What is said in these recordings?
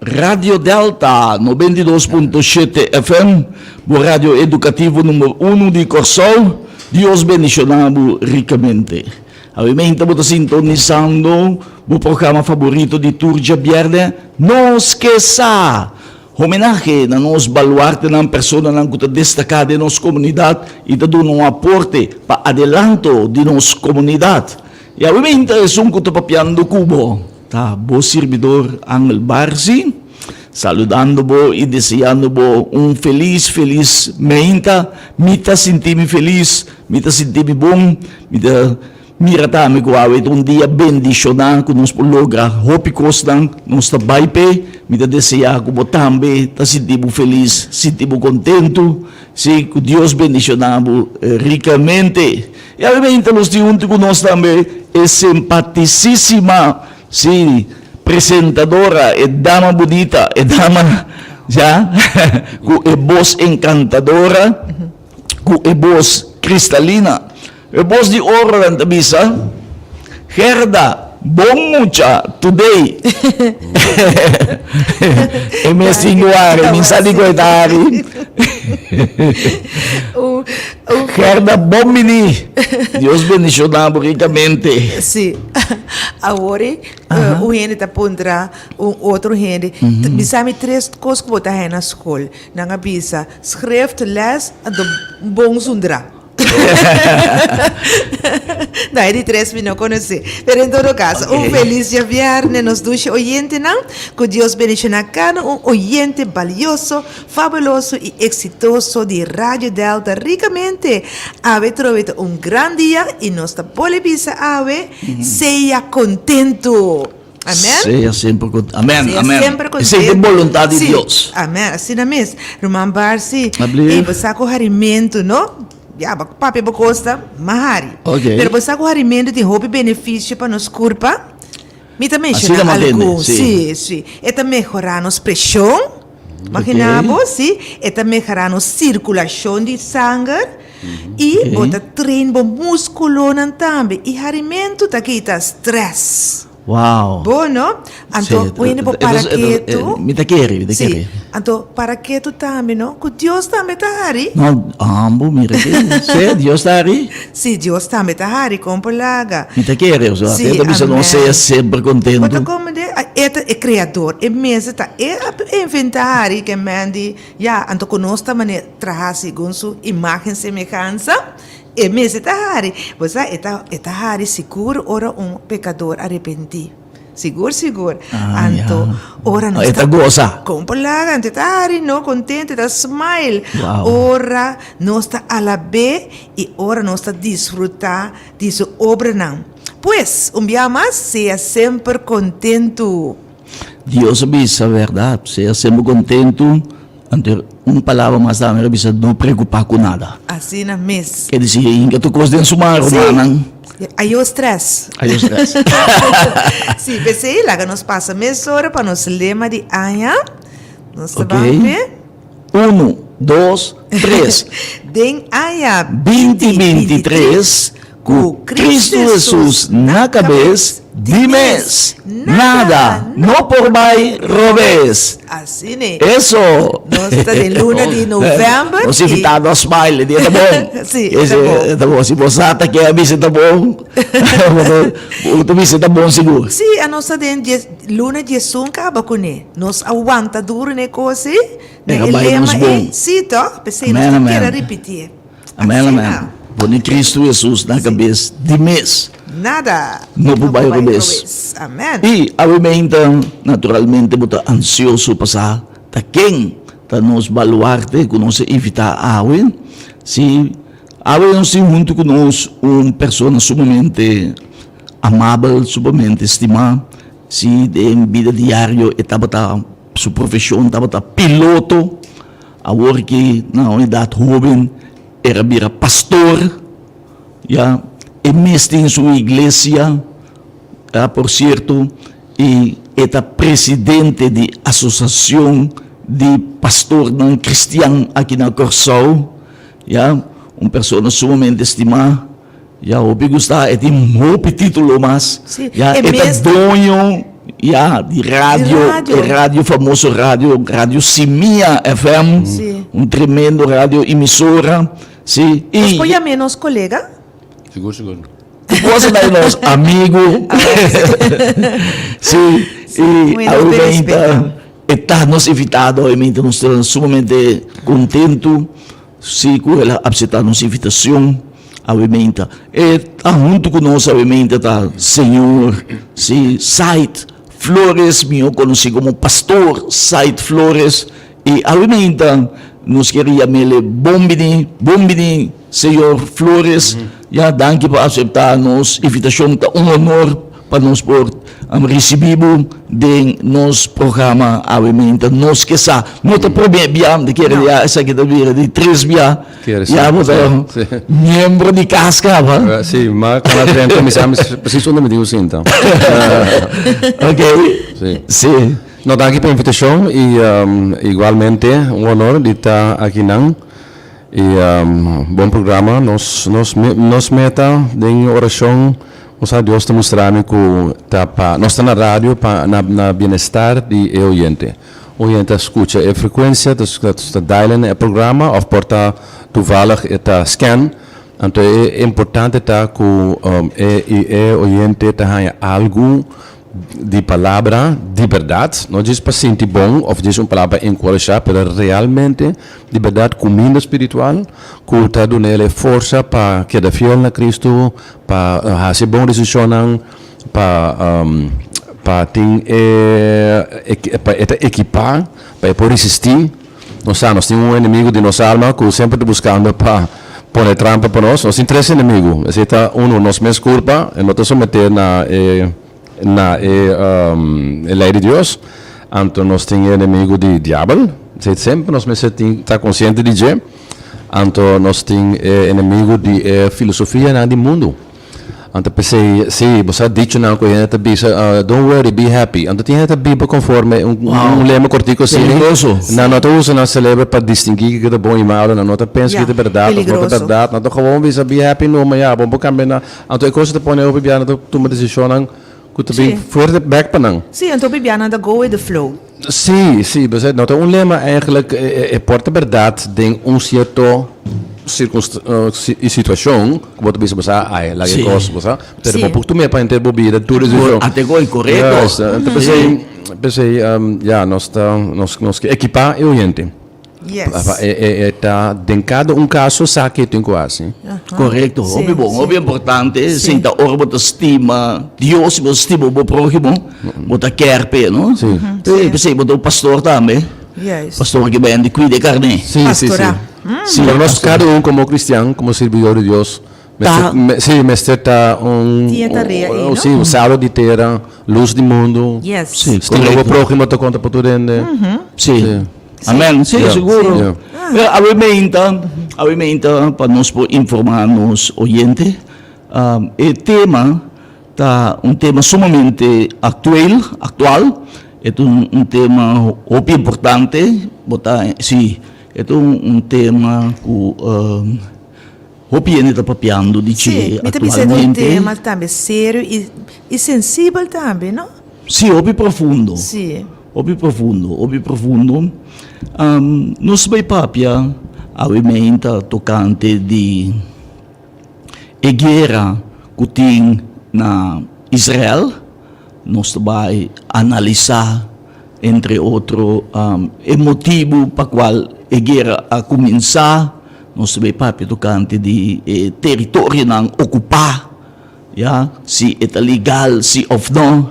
Radio Delta 92.7 FM, bo radio edukativo number uno di Kòrsou. Dios bendishoná bo rikamente. Awe-meinta bo ta sintonisando bo programa faborito di tur djabièrnè, Nos Ke Sa! Homenahe na nos baluartenan, personanan ku ta destaká den nos komunidat i ta duna un aporte pa adelanto di nos komunidat. I awe-meinta esun ku ta papiando ku bo ta bo sirbidor Angel Barzi, saludando bo i deseando bo un felis felis meinta. Mi ta sinti mi felis, mi ta sinti mi bon, mi ta mira tambe ku awe ta un dia bendishoná ku nos por logra hopi kosnan, nos ta bai p'e. Mi ta deseá ku bo tambe ta sinti bo felis, sinti bo kontentu, sí, ku Dios bendishoná bo rikamente. I awe meinta nos tin huntu ku nos tambe e simpatisísima, sí, presentadora, e dama bunita, e dama, ya, ku e bos enkantadora, ku e bos kristalina, e bos di oro nan ta bisa, Gerda, bon mucha, today. E mes tin ku hari, mi sa di ku e ta hari. Gerda, bon bini. Dios bendiciona bo ricamente. Sí. Awor un hende ta puntra un otro hende, Bisa mi tres kos ku bo ta haña na skol. Nan a bisa, Schrift, les, anto bon zundra. No, e di tres mi no konosé. Pero en todo kaso, un felis djabièrnè nos dushi oyentenan. Ku Dios bendishoná kada un oyente balioso, fabuloso i eksitoso di Radio Delta rikamente. Awe trobe ta un gran dia i nos ta bole bisa awe, Sea kontentu! Amen. Sea semper kontentu. Amen, Sea amen. semper Esei ta e kontentu. boluntat di Sí, Dios. amen. Asina mes. Ruman Barsi, Ablief. ey bo sa ku harimentu, no? Ya, bo papia bo kosta, ma hari. Ok. Pero bo sa ku harimentu tin hopi benefisio pa nos kurpa? Mi ta Asina menshoná m'a tende, algun. sí. Sí, sí. E ta mehorá nos preshon. Maginá bo, sí. E ta mehorá nos sirkulashon di sanger. I bo ta train bo múskulonan tambe. I harimentu ta kita stress. Wow. Bo no? Anto Sí, un hende por para ketu. Mi ta kere, mi ta kere. Sí. Anto para ketu tambe no? Ku Dios tambe ta hari. No, ambo mira ke. Sí, Dios ta hari. Sí, Dios tambe ta hari, kon por laga. Mi ta kere, osea, Sí, e ta bisa no amen. sea semper Bo kontentu. ta komende? E ta e kreador, e mes ta e a inventá hari ke men di ya, anto ku nos ta manera traha segun su imagen semehansa. E mester ta hari. Bo sa, e ta, e ta hari sigur ora un pekador arepentí. Sigur, sigur. Ah, Anto, ya. ora nos E ta gosa. Kon por laga, anto e ta hari, no? Kontento, e ta smile. Wow. Ora nos ta alab'é i ora nos ta disfrutá di su obranan. Pues, un bia mas, sea semper kontentu. Dios a bisa, bèrdat, sea semper kontentu. Anto un palabra mas tambe a bisa no preocupa cu nada. Asina mes. Ke disi hinca tur cos den su man rumannan. Sí. Ayo stress. Ayo stress. Sí, p'esei laga nos pasa mesora pa nos lema di aña. Nos ta Ok. ban p'e. Uno, dos, tres. Den aña 2023 Ku Kristu Hesus na kabes, di mes, nada no por bai robes. Asina. Eso! Nos ta den luna di novèmber. Nos invitado a smile, di e ta bon. Si, e ta bon. E ta bon. Si bo sa ta ke a bisa e ta bon, bo ta bisa e ta bon sigur. Si, anos ta den dies, luna diesun kaba kuné. Nos a wanta duru n'e kos ei, na e lema ei. Si tòg? P'esei nos ta keda ripitié. Amen amen pone Cristo Jesus na cabes di mes. Nada no por bay robes. Amen. Y awe meinta naturalmente bo ta ansioso pa sa ta ken ta nos baluarte cu nos a invita awe. Si awe nos tin hunto cu nos un persona sumamente amabel, sumamente estima, si den bida diario e tabata su profesion tabata piloto. Awor ki na un edat hoben er a bira pastor, ya, e mes tin su iglesia, ya, por sierto, i e ta presidente di asosiashon di pastornan kristian aki na Kòrsou, ya, un persona sumamente stimá, ya, hopi gustá, e tin hopi título mas, Sí, ya, e e ta mes ta. doño. Ya, di radio, Di radio. e radio famoso radio, Radio Simia FM, Sí. un tremendo radio emisora, sí. Nos Y por yam'é nos colega? Sigur, sigur. Cosa ta nos amigo. Sí, Sí, y muy nos awe respeta. e ta nos invitado, obviamente nos ta sumamente contento sí cu el a acepta nos invitacion. Obviamente e ta hunto cu nos obviamente ta señor sí Said Flores, miho conoci como Pastor Said Flores. Y obviamente nos kier yamele bon bini, bon bini señor Flores. Ya danki pa acepta nos invitacion, ta un honor pa nos por ricibi bo den nos programa awe meinta. Nos ke sa, no ta prome bia, mi ta kere ya esaki ta bira di tres bia, ya bo ta miembro di cas caba. Si, ma con a drenta mi sa precies unda mi tin cu sinta. Ok, si. No, danki pa e invitacion y igualmente un honor di ta akinan. Y bon programa. Nos nos nos meta den oracion nos sa Dios ta mustra mi cu ta pa nos ta na radio pa na na bienestar di e oyente. Oyente ta scucha e frecuencia ta ta dial in e programa of por ta toevallig e ta scan. Anto e importante ta cu e e oyente ta haya algo di palabra di berdad, no djis pa sinti bon of djis un palabra pa enkurashá, pero realmente di berdad kuminda spiritual ku ta dun'el e forsa pa keda fiel na Kristu, pa hasi bon desishonnan, pa pa tin e pa e ta ekipá pa e por resistí. Nos sa nos tin un enemigu di nos alma ku semper ta buskando pa pone trampa pa nos. Nos tin tres enemigu. Esei ta unu, nos mes kurpa, e no ta someté na e na e e lei di Dios. Anto nos tin e enemigu di diabel, esei semper nos mester tin ta konsiente di dje. Anto nos tin e enemigu di e filosofianan di mundu. Anto p'esei, sí, bo sa dichonan ku hende ta bisa, Don't worry, be happy. Anto tin hende ta biba konforme un un lema kortiku asina. Peligroso. Nan no ta usa nan selebre pa distinguí kiko ta bon i malu, nan no ta pensa kiko ta bèrdat òf no ta bèrdat. Nan ta gewoon bisa be happy numa, ya, bo por kambia nan. Anto e kos ta pone hopi biaha nan ta tuma desishonnan ku ta bin fuerte bèk pa nan. Sí, anto hopi biaha nan ta go with the flow. Sí, sí, pues no ta un lema eigenlijk, e por ta berdad den un cierto y situacion cu bo ta bisa bo sa, ay, laga e cos, bo sa, pero bo por tum'e pa henter bo bida tur decision. Ate goy corecto. Juist, enton pesey, pesey, ya, nos ta, nos, nos ke ekipa e oyente. Yes. Pa e, e, e ta den kada un kaso sa ke tin ku hasi. Korekto, Sí, hopi bon, sí. hopi importante. Sí. Sinta ora bo ta stima Dios i bo ta stima bo próhimo, bo ta kèr p'e, no? Sí. Sí, p'esei bo ta un pastor tambe. Juist. Pastor ke bai hende kuida e karné. Sí, sí, sí. Pastorá. Sí, Pero nos pastor. kada un komo kristian, komo sirbidor di Dios, mester, Ta. me, sí, mester ta un, Tin e tarea ei, no? sí, un salo di tera, lus di mundu. Yes. Sí, Stima bo korekto. próhimo ta konta pa tur hende. Sí. Sí. Amen. Sí, Ja. seguro. Ja. Pero awe meinta, awe meinta pa nos por informa nos oyente, um, e tema ta un tema sumamente actueel, actual, e ta un, un tema hopi importante, bo ta, sí, e ta un, un tema cu um, hopi hende ta papiando di Sí, dje mi ta bisa e ta un actualmente. tema tambe serio y, y sensibel tambe, no? Sí, hopi profundo. Sí. Hopi profundo, hopi profundo. Nos bai papia awe meinta tokante di e guera ku tin na Israel. Nos ta bai analisá entre otro e motibu pa kual e guera a kuminsá. Nos ta bai papia tokante di e teritorionan okupá. Ya, si e ta legal si of no,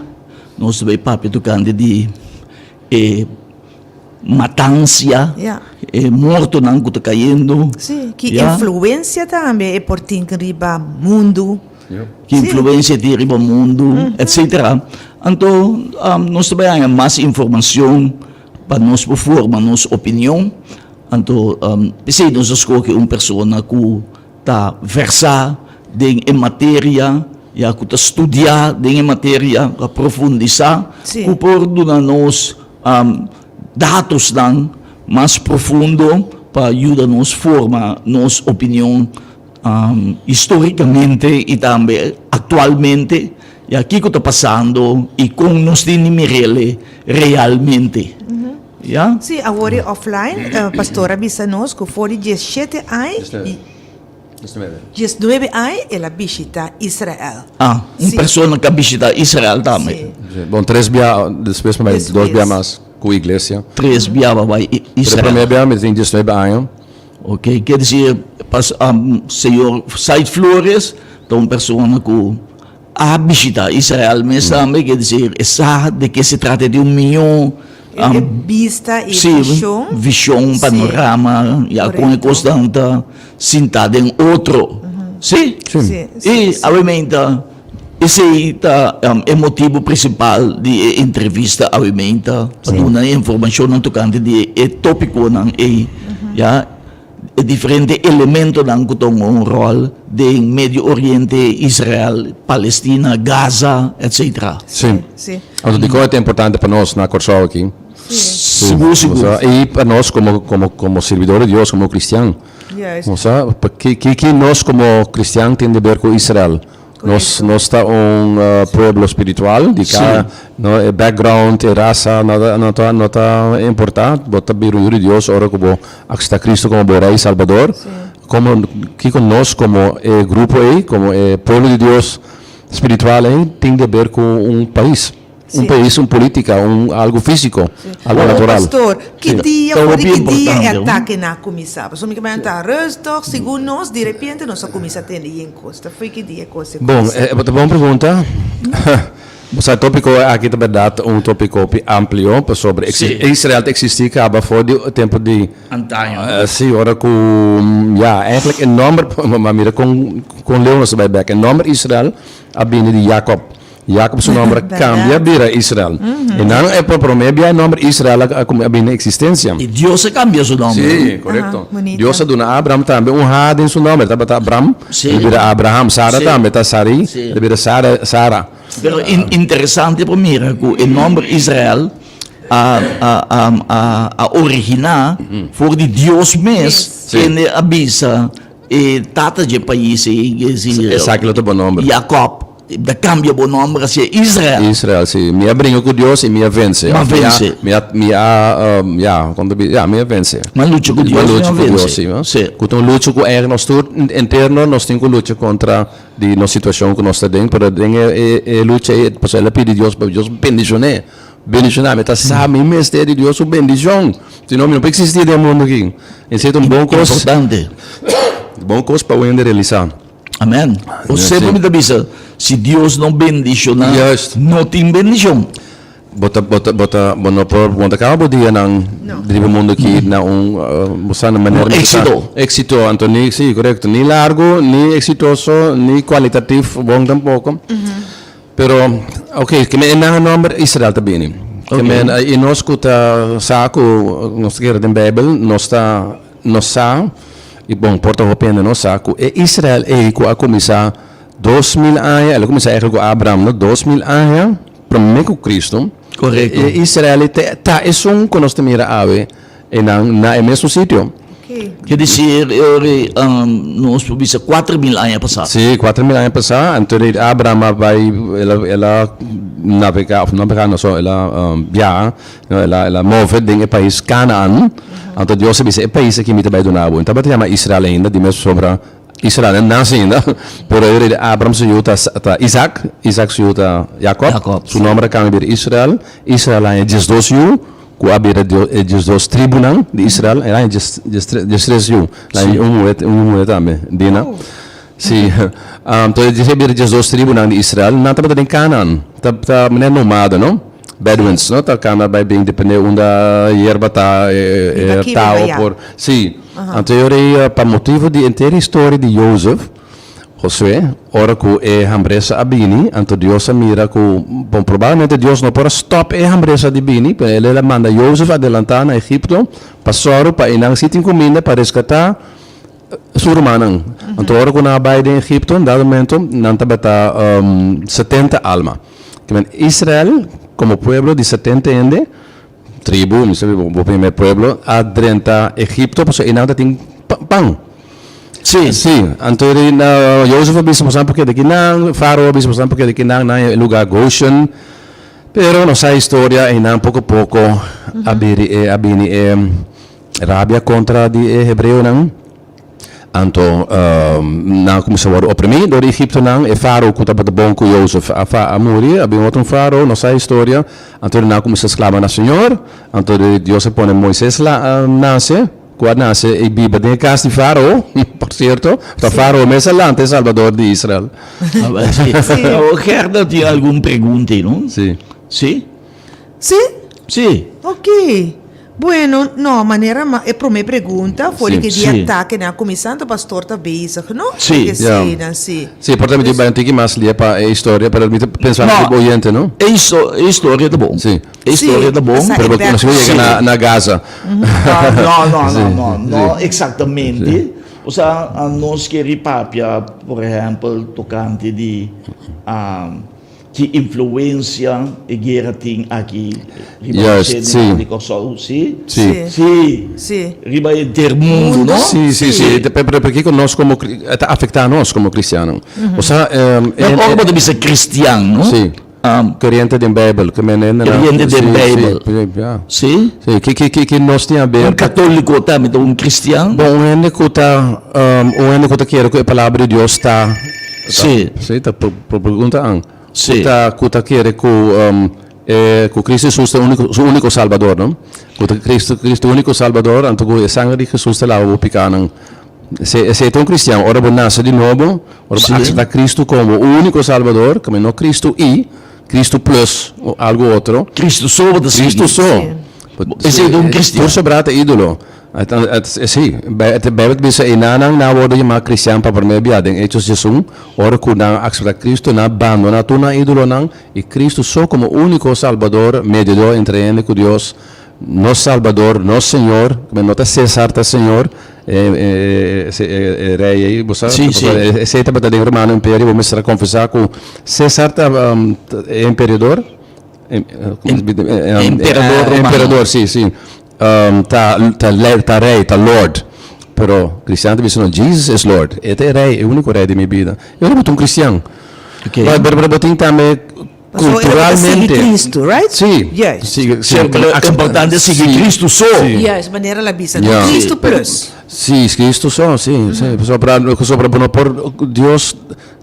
nos ta bay papia tocante di e matansia, e mortonan cu ta cayendo. Si, ki influencia tambe e por tin riba mundu. Ki influencia tin riba mundu, etcetera. Anto nos ta bay haña mas informacion pa nos por forma nos opinion. Anto p'esey nos a scoge un persona cu ta versá den e materia, ya ku ta studiá den e materia, ku a profundisá, ku por duna nos datosnan mas profundo pa yuda nos forma nos opinion histórikamente i tambe aktualmente. Ya kiko ta pasando i kon nos tin di mir'ele realmente. Ya. Sí, awor e offline, pastor a bisa nos ku for di diesshete aña i diesnuebe aña el a bishita Israel. Ah, un persona ku a bishita Israel tambe. Sí. Bon, tres bia, despues mi bai dos bia mas ku iglesia. Tres bia bo a bai Israel. Pero e promé bia mi tin diesnuebe aña. Ok, kier desir pas señor Said Flores ta un persona ku a bishita Israel mes tambe, kier desir e sa de ke se trata, e tin un miño E bista i si, vishon. vishon, panorama, ya kon e kosnan ta sinta den otro, si? Si, si, I si. awe Esei ta e motibu prinsipal di e entrevista awe meinta, pa duna e informashonnan tokante di e topikonan ei, ya, e diferente elementonan ku ta hunga un ròl den Medio Oriente, Israel, Palestina, Gaza, etcetera. Sí. Sí. Anto dikon e ta importante pa nos na Kòrsou aki? Sigur, sigur. I pa nos komo, komo, komo sirbidor di Dios, komo kristian. Juist. Bo sa, pa ki, ki, ki nos komo kristian tin di ber ku Israel? Nos, nos ta un pueblo spiritual, di ka no e background, e rasa no ta, no ta, no ta importa. Bo ta bira un yu di Dios ora ku bo aksepta Kristu komo bo Rei i Salbador. Komo, kiko nos komo e grupo ei, komo e pueblo di Dios spiritual ei tin di haber ku un pais? Un pais, un politica, un algo fisico, algo natural. Pastor, ki dia, Ta for di hopi ki dia e importante, no? atakenan a kuminsá? Pasobra mi ke bai ta rustig, segun nos, di repente nos a kuminsá tende yen kos. Ta foi ki dia kos e Bon, kuminsá? e ta bon pregunta. Bo sa e topiko aki ta bèrdat un topiko hopi amplio, pasobra Israel ta eksistí kaba for di tempu di Antaño, no? Sí, ora ku, ya, eigentlik e nòmber, ma mira kon kon leu nos ta bai bèk. E nòmber Israel a bini di Jakòb. Jakob su nomber a cambia bira Israel. E nan e prome bia e nomber Israel a a bini na existencia. I Dios a cambia su nomber. Sí, correcto. Aha, Dios a duna Abraham tambe un ha den su nomber. Tabata Abram, Sí. el bira Abraham. Sara Sí. tambe ta Sarai, Sí. el bira Sara, Sara. Pero in interesante por mira cu e nomber Israel a a a a a origina for di Dios mes, Sí. kende a bisa e tata dje pais ei, es decir, Esaki lo ta bo nomber. Jacob. Ta cambia bo nomber hacia Israel. Israel, si. Mi a bringa cu Dios y mi a vence. Mi a vence. Mi a, mi a, ya, con ta bisa? Ya, mi a vence. Mi a lucha cu Dios, Mi a lucha mi a cu Dios, vence. si, no? Si. Cu ta un lucha cu eigenlijk nos tur interno nos tin cu lucha contra di nos situacion cu nos ta den, pero den e, e, e lucha ey, pasobra el a pidi Dios pa Dios bendicion'é. Bendiciona mi ta sa mi mester di Dios su bendicion, si no mi no por existi den e mundo aki. Esey ta un bon cos. Importante. Bon cos pa wende realisa. Amen. O semper mi ta bisa, si Dios no bendiciona, no tin bendicion. Bo ta, bo ta, bo ta, bo no por, bo no ta caba bo dianan riba mundo aki na un, bo sa na manera Un exito. Exito, anto ni, si, corecto, ni largo, ni exitoso, ni cualitativ bon tampoco. Pero, ok, ke men e nan nomber Israel ta bini. Ke men, i nos ku ta sa ku nos ta kere den Beibel, nos ta, nos sa, i bon, por ta hopi hende no sa, ku e Israel ei ku a kuminsá 2000 aña, el a kuminsá eigentlik ku Abraham, no, 2000 aña promé ku Kristu. Korekto. E Israel ei ta, ta esun ku nos ta mira awe einan na e mesun sitio. Ke desir e ora ei nos por bisa 4000 aña pasá. Sí, 4000 aña pasá. Anto di Abraham a bai, el a, el a navegá, òf navegá no, so el a biaha, no, el a, el a move den e pais Canaan. Anto Dios a bisa, e pais aki mi ta bai duna bo. E tabata yama Israel ainda, di mes pasobra Israel a nase ainda. Pero e ora ei Abraham su yu ta, ta Isaac, Isaac su yu ta Jacob. Jacob. Su nòmber a kambia bira Israel. Israel a haña 12 yu. Ku a bira e 12 tribunan di Israel, el a haña 13 yu, el a haña un muhé, un yu muhé tambe, Dina. Sí, anto e a bira 12 tribunan di Israel, nan tabata den Canaan, ta ta manera nomada, no? Bedouins, no? Ta kana bai bin depende unda yerba ta, e tao por, sí. Anto e ora ei, pa motibu di henter historia di Jozef, Josué, ora ku e hambresa a bini, anto Dios a mira ku, bon, probablemente Dios no por a stòp e hambresa di bini, pero El a manda Jozef adelantá na Egipto pa sòru pa einan si tin kuminda pa reskatá su rumannan. Anto ora ku nan a bai den Egipto, un dado momento nan tabata 70 alma. Kimen Israel komo pueblo di 70 hende, tribu, mi sabi bo primer pueblo, a drenta Egipto pasobra einan ta tin pan. Sí. Sí, anto di na Jozef a bisa boso por keda kinan, Farao a bisa boso por keda kinan na e lugar Goshen. Pero nos sa historia einan poko poko a biri e a bini e rabia kontra di e hebreonan. Anto nan a kuminsá wòrdu oprimí dor di egiptonan. E Farao ku tabata bon ku Jozef a a muri, a bin otro un Farao, nos sa e historia. Anto nan a kuminsá sklama na Señor. Anto Dios a pone Moises la nase. Ku a nase i biba den e kas di Fárao, por sierto, ta Fárao mes a lanta e Salbador di Israel. Awor Gerda tin algun pregunta ei, no? Sí. Sí? Sí? Sí. Ok. Bueno, no, manera ma e prome pregunta for di Sí. ke di Sí. atakenan a kuminsá, anto pastor ta bezig, no? Sí. Ke Ja. eseinan, sí. Sí, por ta mi tin bai un tiki mas lie pa e historia, pero mi ta pensa No. riba oyente, no? E histo- e historia ta bon. Sí. E historia ta bon. esa Pero e bo nos yega na, na Gaza. Ah, no, no, no, Sí, no, no sí. exactamente. O sea, a nos keri papia, por ehempel, tocante di ah, ki influencia e guera tin aki riba Juist, nos sí. hendenan di Kòrsou, sí? Sí. Sí. Sí. Riba henter mundo, no? Sí, sí, sí. Pero, pero pakiko nos como, cri- ta afecta nos como cristiano? O sea, No, ora bo ta bisa cristian, no? Sí. Keriente den Bijbel. Ke men hende nan. Keriente den Bijbel. Sí, ja. Sí? Sí, ki ki ki ki nos tin haber. Un katoliko tambe ta un kristian? Bon, un hende ku ta, un hende ku ta kere ku e palabra di Dios ta. Sí. Sí, ta pregunta an. Sí. Ku ta ku ta kere ku e ku Cristo Jesus ta e uniko su uniko Salbador, no? Ku ta Cristo Cristo uniko Salbador, anto ku e sanger di Jesus ta laba bo pikanan. Esei ta un cristian, ora bo nace di nobo, ora bo acepta Cristo como bo unico Salbador, como no Cristo y, Cristo plus algo otro. Cristo so bo ta sigui. Cristo so. Esei ta un cristian. Tur sobrá ta idolo. Si, e Bijbel ta bisa enanan nan a wordo yamá cristian pa prome bia den Hechos diesun, ora cu nan a acepta Cristo, nan a bandona tur nan idolonan y Cristo so como unico Salbador, mediador entre hende cu Dios, Nos Salbador, nos Señor, men no ta Cesar ta Señor, e e rey ei, bo sa, Sí, sí. esei tabata den Romano Imperio, bo mester a confesa cu Cesar ta e emperador, Emperador romano. Emperador, sí, sí, ta ta ta rey, ta Lord, pero cristian ta bisa no, Jesus is Lord, e ta e rey, e unico rey di mi bida, e ora bo ta un cristian, pero bo tin tambe Culturalmente. Sigui Cristo, right? Sí. Juist. Sigui, sí. Siempre lo importante es sigui Cristo so. Sí. Juist, manera la bisa. Ja. Cristo plus. Sí, Cristo so, sí, sí. Pasobra, pasobra bo no por, Dios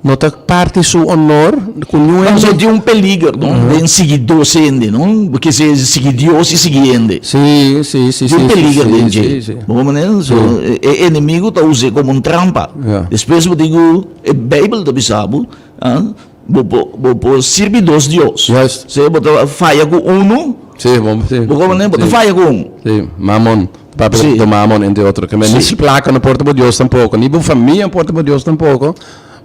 no ta parti su honor cu niun hende. Pasobra tin un peliger, no? Den sigui dos hende, no? Bo kier sigui Dios y sigui hende. Sí, sí, sí, Tin un sí, peliger sí, den sí, dje. sí. Bo manera? So, e enemigo ta us'é como un trampa. Ja. Despues bo tin cu, e Bijbel ta bisa bo, ah, Bo por, bo por sirbi dos Dios. Juist. Si bo ta faya ku uno, Sí, bo, sí. bo komo bo ta Sí. faya ku un. Sí, Mamon. Papia Sí. de Mamon, entre otro. Ke men Sí. ni plaka no por ta bo Dios tampoco, ni bo famia por ta bo Dios tampoco.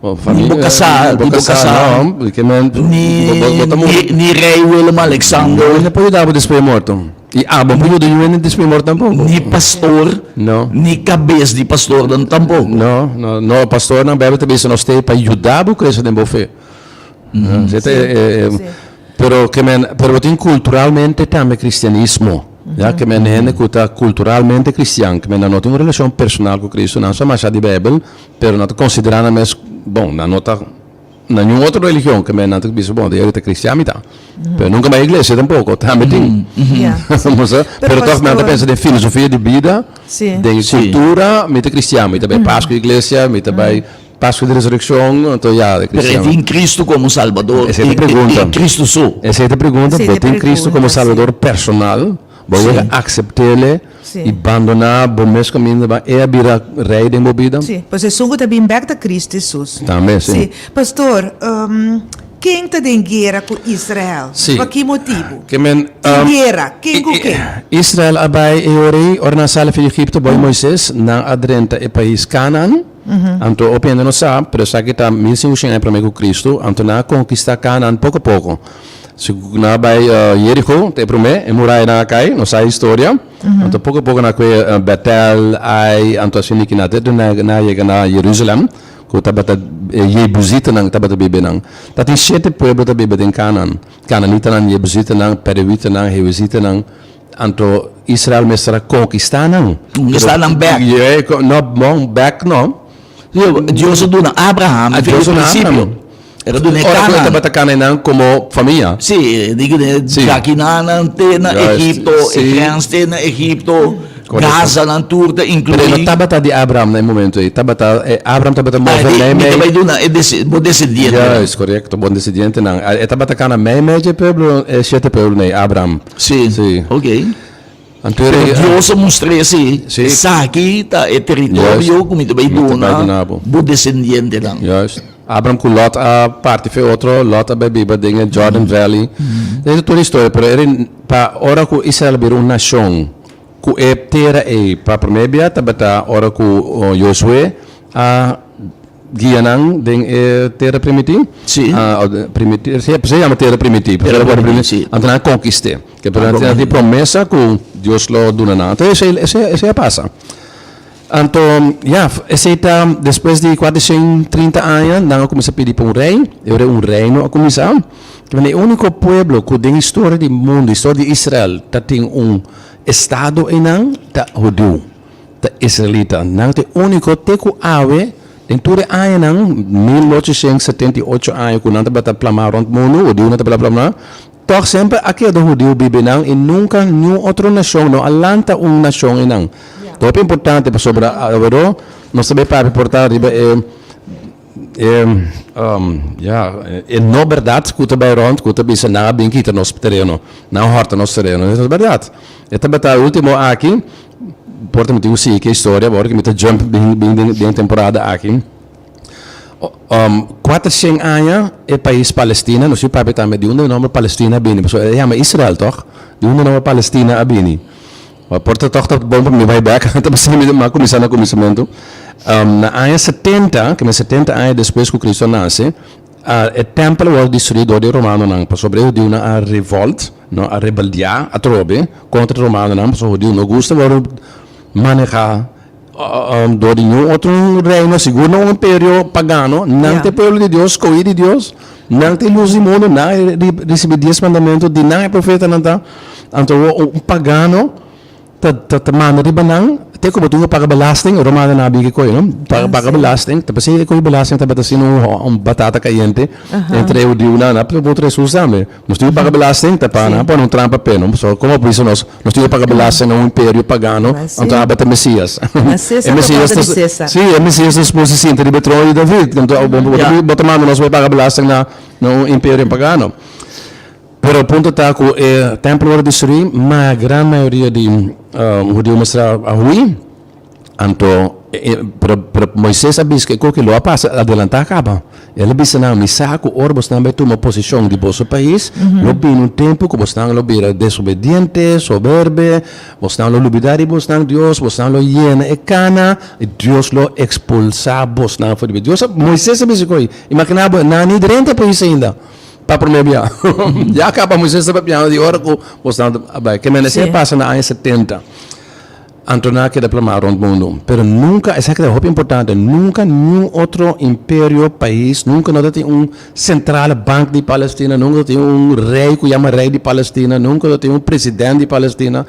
Bo famia, bo kasá, bo ni bo kasá, kasá. no. Ke men, Ni, bo, bo, bo ta muri. ni, ni rei Willem Alexander, No por yuda bo despues di morto. I abo por yuda yu hende despues di morto tampoco. ni pastor, No. ni kabes di pastornan tampoco. No, no, no, pastornan Bijbel ta bisa nos t'ei pa yuda bo crece den bo fe. Esei ta e, e, Pero ke men, pero bo tin culturalmente tambe cristianismo, ya, ke men hende ku ta culturalmente cristian, ke men nan no tin un relacion personal ku Cristo, nan sa masha di Bijbel, pero nan ta considera nan mes, bon, nan no ta Na niun otro religion ke men nan ta bisa bon de ta cristian mi ta pero nunca bai iglesia tampoco tambe tin pero toch men ta pensa den filosofia di bida den cultura mi ta cristian mi ta bai pascu iglesia mi ta bai pascu di resurreccion anto ya de cristian. Pero e tin Cristo como salbador Esei ta pregunta e Cristo so. Esei ta pregunta bo tin Cristo como salbador personal bo wega aceptele I bandoná bo mes kaminda ba E a bira rei den bo bida? Sí, pues esun ku ta bin bèk ta Cristo Hesus. Tambe, sí. Sí. Pastor, ken ta den guera ku Israel? Sí. Pa ki motibu? Ke men, Tin guera, ken ku ken? Israel a bai e ora ei, ora nan sali for di Egipto bou Moises, nan a drenta e pais Kanaan. Anto hopi hende no sa, pero esaki ta 1500 aña promé ku Cristo, anto nan a konkistá Kanaan poko poko. Si nan a bai Jericho, ta e promé, e murayanan a kai, nos sa e historia. Anto poko poko nan a kue Betel, Ai, anto asina ki nan te nan a yega na Jerusalem, ku tabata e Jebusitanan tabata biba einan. Tatin shete pueblo ta biba den Kanaan, Kananitanan, Jebusitanan, Perewitanan, Hewesitanan, anto Israel mester a konkistá nan. Konkistá nan bèk. No, bon, bèk no. Dios a duna Abraham A for Dios di duna prinsipio. Abraham. El a duna e Ora ku e Canaan. tabata Canaannan komo famia. Sí, di ku Sí. Djakinan te na Juist, Egipto, e sí. grens te na Egipto, Correcto. Gazanan tur ta Pero e no inkluí. tabata di Abraham na e momento ei. Tabata, e Abraham tabata Ah, move di, mei mi ta mei. bai duna e dese, bo desendientenan. Juist, korekto, bo desendientenan. E tabata kana mei mei dje pueblo, e shete pueblonan ei, Abraham. Sí, Sí. ok. Anto Pero e Dios a mustr'é si, Sí. esaki ta e teritorio Juist. ku mi ta bai Mi ta bai duna duna bo. bo desendientenan. Juist. Abram ku Lot a parti fe otro, Lot a bai biba den e Jordan Valley. Esei ta tur historia, pero era pa ora ku Israel a bira un nashon, ku e tera ei pa promé bia tabata ora ku Josué a guia nan den e tera primití. Sí. Primití, sí, se yama tera primití. Tera primití, sí. Anto nan a konkist'é. Ke pero nan tin promesa ku Dios lo duna nan. Anto esei, esei, esei a pasa. Anto, ya, esei ta despues di 430 aña nan a kuminsá pidi pa un rei, e ora un reino a kuminsá. Kibera e úniko pueblo ku den historia di mundu, historia di Israel, ta tin un estado einan ta hudiu, ta israelita. Nan ta e úniko te ku awe den tur e añanan, 1878 aña ku nan tabata plamá rònt mundu, hudiunan tabata plamá, Tòg semper a keda hudiu biba einan i nunka niun otro nashon no a lanta un nashon einan. Ta hopi importante pasobra aweró nos ta bay papia por ta riba e e ya e no bèrdat ku ta bay rònt ku ta bisa nan a bin kita nos tereno, nan a hòrta nos tereno. Esei no ta bèrdat. E tabata ultimo aki, por ta mi tin ku sigui ku e historia awor ku mi ta jump bin bin den e temporada aki. 400 aña e pais Palestina, nos yu papia tambe di unda e nomber Palestina a bini, pasobra e yama Israel tòg, di unda e nomber Palestina a bini. Por ta tòg ta bon pa mi bai bèk, ta pasobra mi a kuminsá na kuminsamentu. Na aña 70, ke men 70 aña despues ku Kristu a nase, e tèmpel a wòrdu destruí dor di e romanonan, pasobra e hudiunan a revolt, no, a rebeldiá atrobe kontra e romanonan, pasobra hudiu no gusta wòrdu manehá Dor di niun otro reino, sigur no un imperio pagano, nan ta e pueblo di Dios, skohí di Dios, nan ta e lus di mundu, nan a risibí dies mandamentu di nan e profetanan ta. Anto awor un pagano ta ta manda riba nan, te ku bo tin ku paga belasting, e romanonan a bin ki kohe, no? Paga belasting, ta p'esei e kohe belasting tabata asina un batata kayente entre e hudiunan, nan a puntra Hesus tambe. Nos tin ku paga belasting, ta pa nan pone un trampa p'e, no? Pasobra komo a bisa nos, nos tin ku paga belasting na un imperio pagano, anto aba ta Mesias. E Mesias ta, sí, e Mesias ta suposo sinta riba e trono di David, anto bo ta manda nos bai paga belasting na na un imperio pagano. Pero e punto ta ku e tempel wòrdu destruí, ma gran mayoria di hudiu mester a hui. Anto, pero, pero Moises a bisa ku e lo a pasa adelantá kaba. El a bisa nan, Mi sa ku ora bosnan bai tuma posishon di boso pais, lo bini un tempu ku bosnan lo bira desobediente, soberbe, bosnan lo lubidá di bosnan Dios, bosnan lo yena e kana, i Dios lo ekspulsá bosnan for di pais. Dios a, Moises a bisa ku ei. Imaginá bo, nan ni drenta e pais ainda pa promé bia. Ya kaba Moises ta papiando di ora ku bosnan a bai. Ke mester a pasa na aña 70. Anto nan a keda plamá rònt mundu. Pero nunka, esaki ta hopi importante, nunka niun otro imperio, pais, nunka no ta tin un centrale bank di Palestina, nunka no tin un rei ku yama rei di Palestina, nunka no tin un president di Palestina.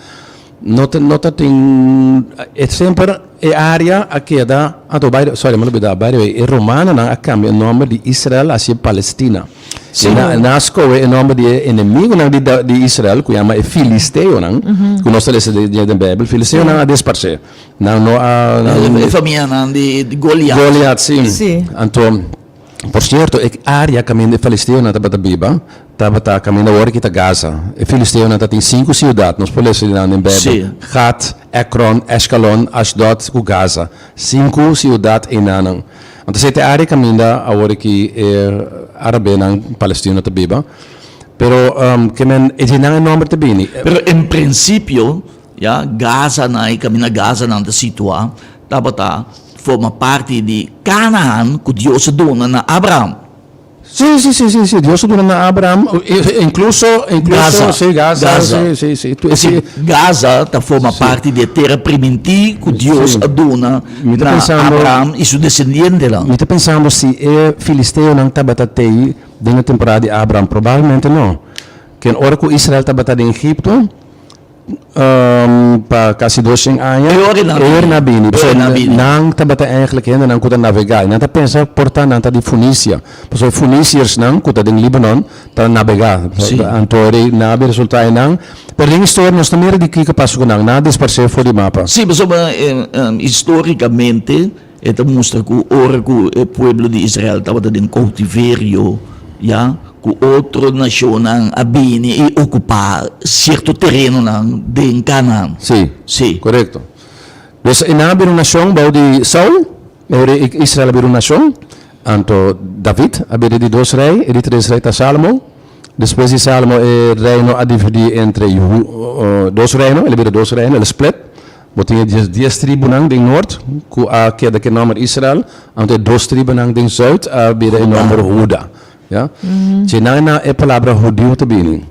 No ta no ta tin, e semper e área a keda, anto by the, sorry mi a lubidá, by the way, e romanonan a kambia e nòmber di Israel hasi e Palestina. Sí. Na, nan a skohe e nòmber di e enemigunan di, di Israel, ku yama e filisteonan, ku nos ta lesa den, den Beibel. Filisteonan a disparsé. Nan no a, nan. E famianan di Goliat. Goliat, sí. Sí. Anto, por sierto, e área kaminda e filisteonan tabata biba, tabata kaminda awor ki ta Gaza. E filisteonan tatin sinku siudat, nos por lesa di nan den Beibel. Sí. Gat, Ekron, Ashkelon, Ashdod ku Gaza. Sinku siudat einanan. Anto esei ta e área kaminda awor aki e arabenan palestino ta biba. Pero ke men e dje nan e nòmber ta bini. Pero en prinsipio, ya, Gazanan, e kaminda Gazanan ta situá, tabata forma parti di Kanahan ku Dios a duna na Abraham. Sí, sí, sí, sí, sí. Dios a duna na Abraham, incluso, incluso, Gaza, sí, Gaza, Gaza. sí, sí, sí. Tu, Es sí. decir, Gaza ta forma parti di e tera primintí ku Dios Sí. a duna Mi ta na pensando- Abraham i su desendientenan. Mi ta pensando si e filisteonan tabata tei den e temporada di Abraham. Probablemente no. Ken ora ku Israel tabata den Egipto. pa kasi 200 aña. E ora nan E ora nan bini. E ora nan bini. Nan tabata eigenlijk hendenan ku ta navegá. I nan ta pensa por ta nan ta di Funisia. Pasobra e Funisiërsnan ku ta den Libanon ta nabegá. Sí. Anto e nan a bin resultá einan. Pero den historia nos ta mira di kiko pasa ku nan. Nan a disparsé for di mapa. Sí, pasobra histórikamente e ta mustra ku ora ku e pueblo di Israel tabata den koutiverio, ya, ku otro nashonnan a bini i okupá sierto terenonan den Kanaan. Sí. Sí. Korekto. Dus e nan a bira un nashon bou di Saul, e ora Israel a bira un nashon, anto David a bira e di dos rei, e di tres rei ta Salomo. Despues di Salomo e reino a dividí entre dos reino, el a bira dos reino, el a split. Bo tin e dies tribunan den nort ku a keda ku e nòmber Israel, anto e dos tribunan den zùit a bira e nòmber Huda. Ya. Si nan na e palabra hudiu ta bini.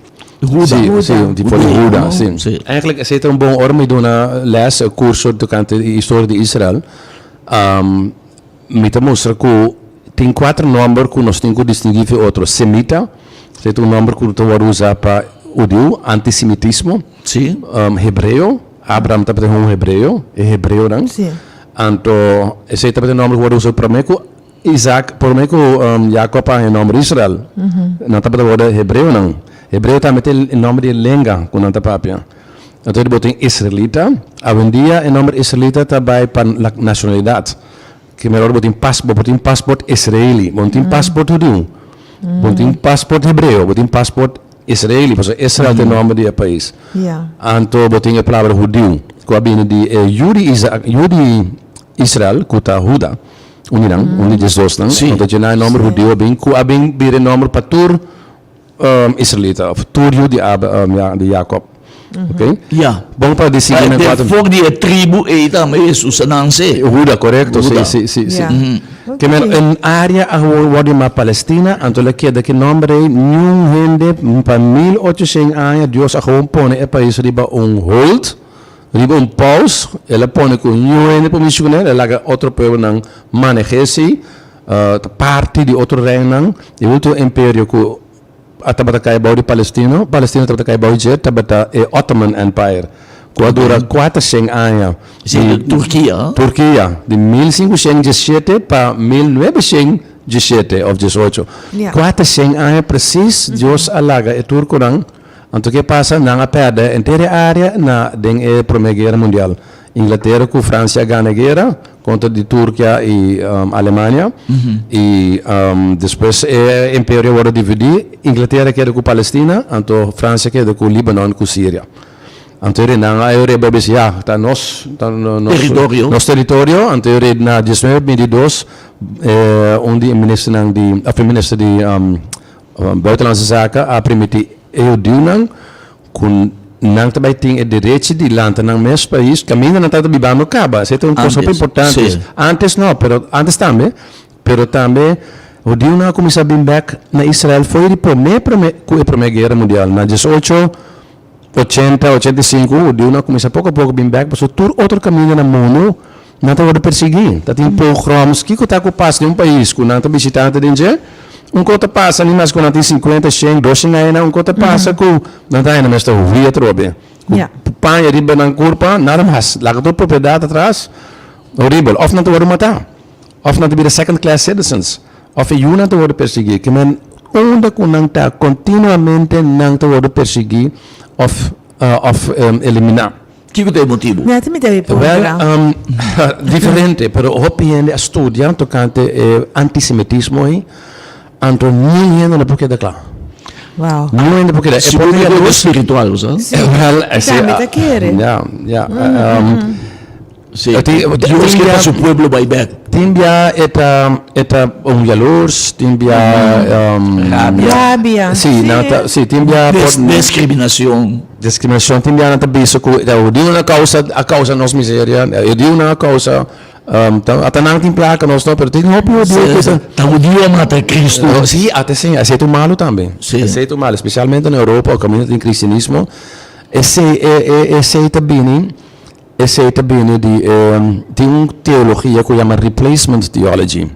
Huda. Si, si, di for di Huda, si. Si. Eigenlijk esei ta un bon ora mi duna les, kurso tokante e historia di Israel. Mi ta mustra ku tin kuater nòmber ku nos tin ku distinguí fi otro. Semita, esei ta un nòmber ku ta wòrdu usá pa hudiu, antisemitismo. Si. Hebreo, Abraham tabata un hebreo, e hebreonan. Si. Anto esei tabata e nòmber ku wòrdu usá promé ku Isaac, promé ku Jacob a haña e nòmber Israel. Nan tabata wòrdu hebreonan. Hebreo tambe ta e nòmber di e lenga ku nan ta papia. Anto bo tin israelita. Awendia e nòmber israelita ta bai pa nashonalidat. Ke mester ora bo tin pas, bo por tin pasport israeli, bo no tin pasport hudiu, bo no tin pasport hebreo, bo tin pasport israeli, pasobra Israel ta e nòmber di e pais. Anto bo tin e palabra hudiu ku a bini di e yu di Isaac, yu di Israel ku ta Huda, un di nan, un di diesdosnan. Anto dje nan e nòmber hudiu a bin ku a bin bira e nòmber pa tur Israelita of tur yu di Ab, di Jacob. Ok? Ya. Bon pa distingui nan kuater. For di e tribu ei tambe Hesus a nanse. Huda, korekto. Huda. Si, si, si. Ya. Ke men un área a wòrdu yamá Palestina, anto el a keda ki nòmber ei niun hende pa 1800 aña Dios a gewoon pone e pais riba un hold, riba un pause, el a pone ku niun hende por mishi kuné, el a laga otro pueblonan maneh'é si. Ta parti di otro reinan. E ultimo imperio ku a tabata kai bou di Palestino, Palestina tabata kai bou dje, tabata e Ottoman Empire, ku a dura 400 aña. Esei ta Turkia? Turkia, di 1517 pa 1917 òf diesocho. 400 aña presis Dios a laga e turkonan. Anto ke pasa? Nan a pèrdè henter e área na den e Promé Guera Mundial. Inglatera ku Fransia a gana e guera kontra di Turkia i Alemania i despues e imperio a wòrdu dividí, Inglatera a keda ku Palestina anto Fransia a keda ku Libanon ku Siria. Anto e reinan a reba bisa ya ta nos ta nos Teritorio. nos teritorio anto e rei na diesnuebe bintidos un di e ministernan di òf e minister di Buitenlandse Zaken a primiti e hudiunan Ku nan ta bai tin e derechi di lanta nan mes pais kaminda nan tabata bibando kaba. Esei ta un kos hopi importante. Antes no, pero antes tambe, pero tambe hudiunan a kuminsá bin bèk na Israel fo'i di promé promé ku e promé guera mundial. Na diesocho ochenta, 85 hudiunan a kuminsá poko a poko bin bèk pasobra tur otro kaminda na mundu Nan ta wòrdu persiguí, ta tin pogroms. Kiko ta ku pasa den un pais ku nan ta bishitante den dje? Un kos ta pasa ni mas ku nan tin sinkuenta, shen, doshen añanan, un kos ta pasa ku nan ta haña nan mes ta hui atrobe. Ku paña riba nan kurpa, nada mas. Laga tur propiedat atras. Horibel. Òf nan ta wòrdu matá. Òf nan ta bira second class citizens. Òf e yunan ta wòrdu persiguí. Ke men unda ku nan ta kontinuamente nan ta wòrdu persiguí òf òf eliminá. Kiko ta e motibu? Nèt mi debe puntra. Wèl, diferente, pero hopi hende a studia tokante e antisemitismo ei, anto niun hende no por keda kla. Wow. Niun hende por keda. E por keda dos spiritual, bo sa? Sí. Wèl, esei. Tambe ta kere. Ya, ya. Sí. Dios ke pa su pueblo bai bèk. Tin bia e ta e ta un yalurs, tin bia Rabia. Rabia. Sí, nan ta sí, tin bia por Discriminacion. Discriminacion tin bia nan ta bisa ku e hudiunan a causa a causa nos miseria, e hudiunan a causa ata nan tin placa nos no, pero tin hopi hudiu ku ta Ta hudiu a mata Cristo. Sí, ata esei, esei ta un malu tambe. Sí. Esei ta un malu, especialmente na Europa kaminda tin cristianismo, esei e esei ta bini. Esei ta bini di e tin un teologia ku yama replacement theology,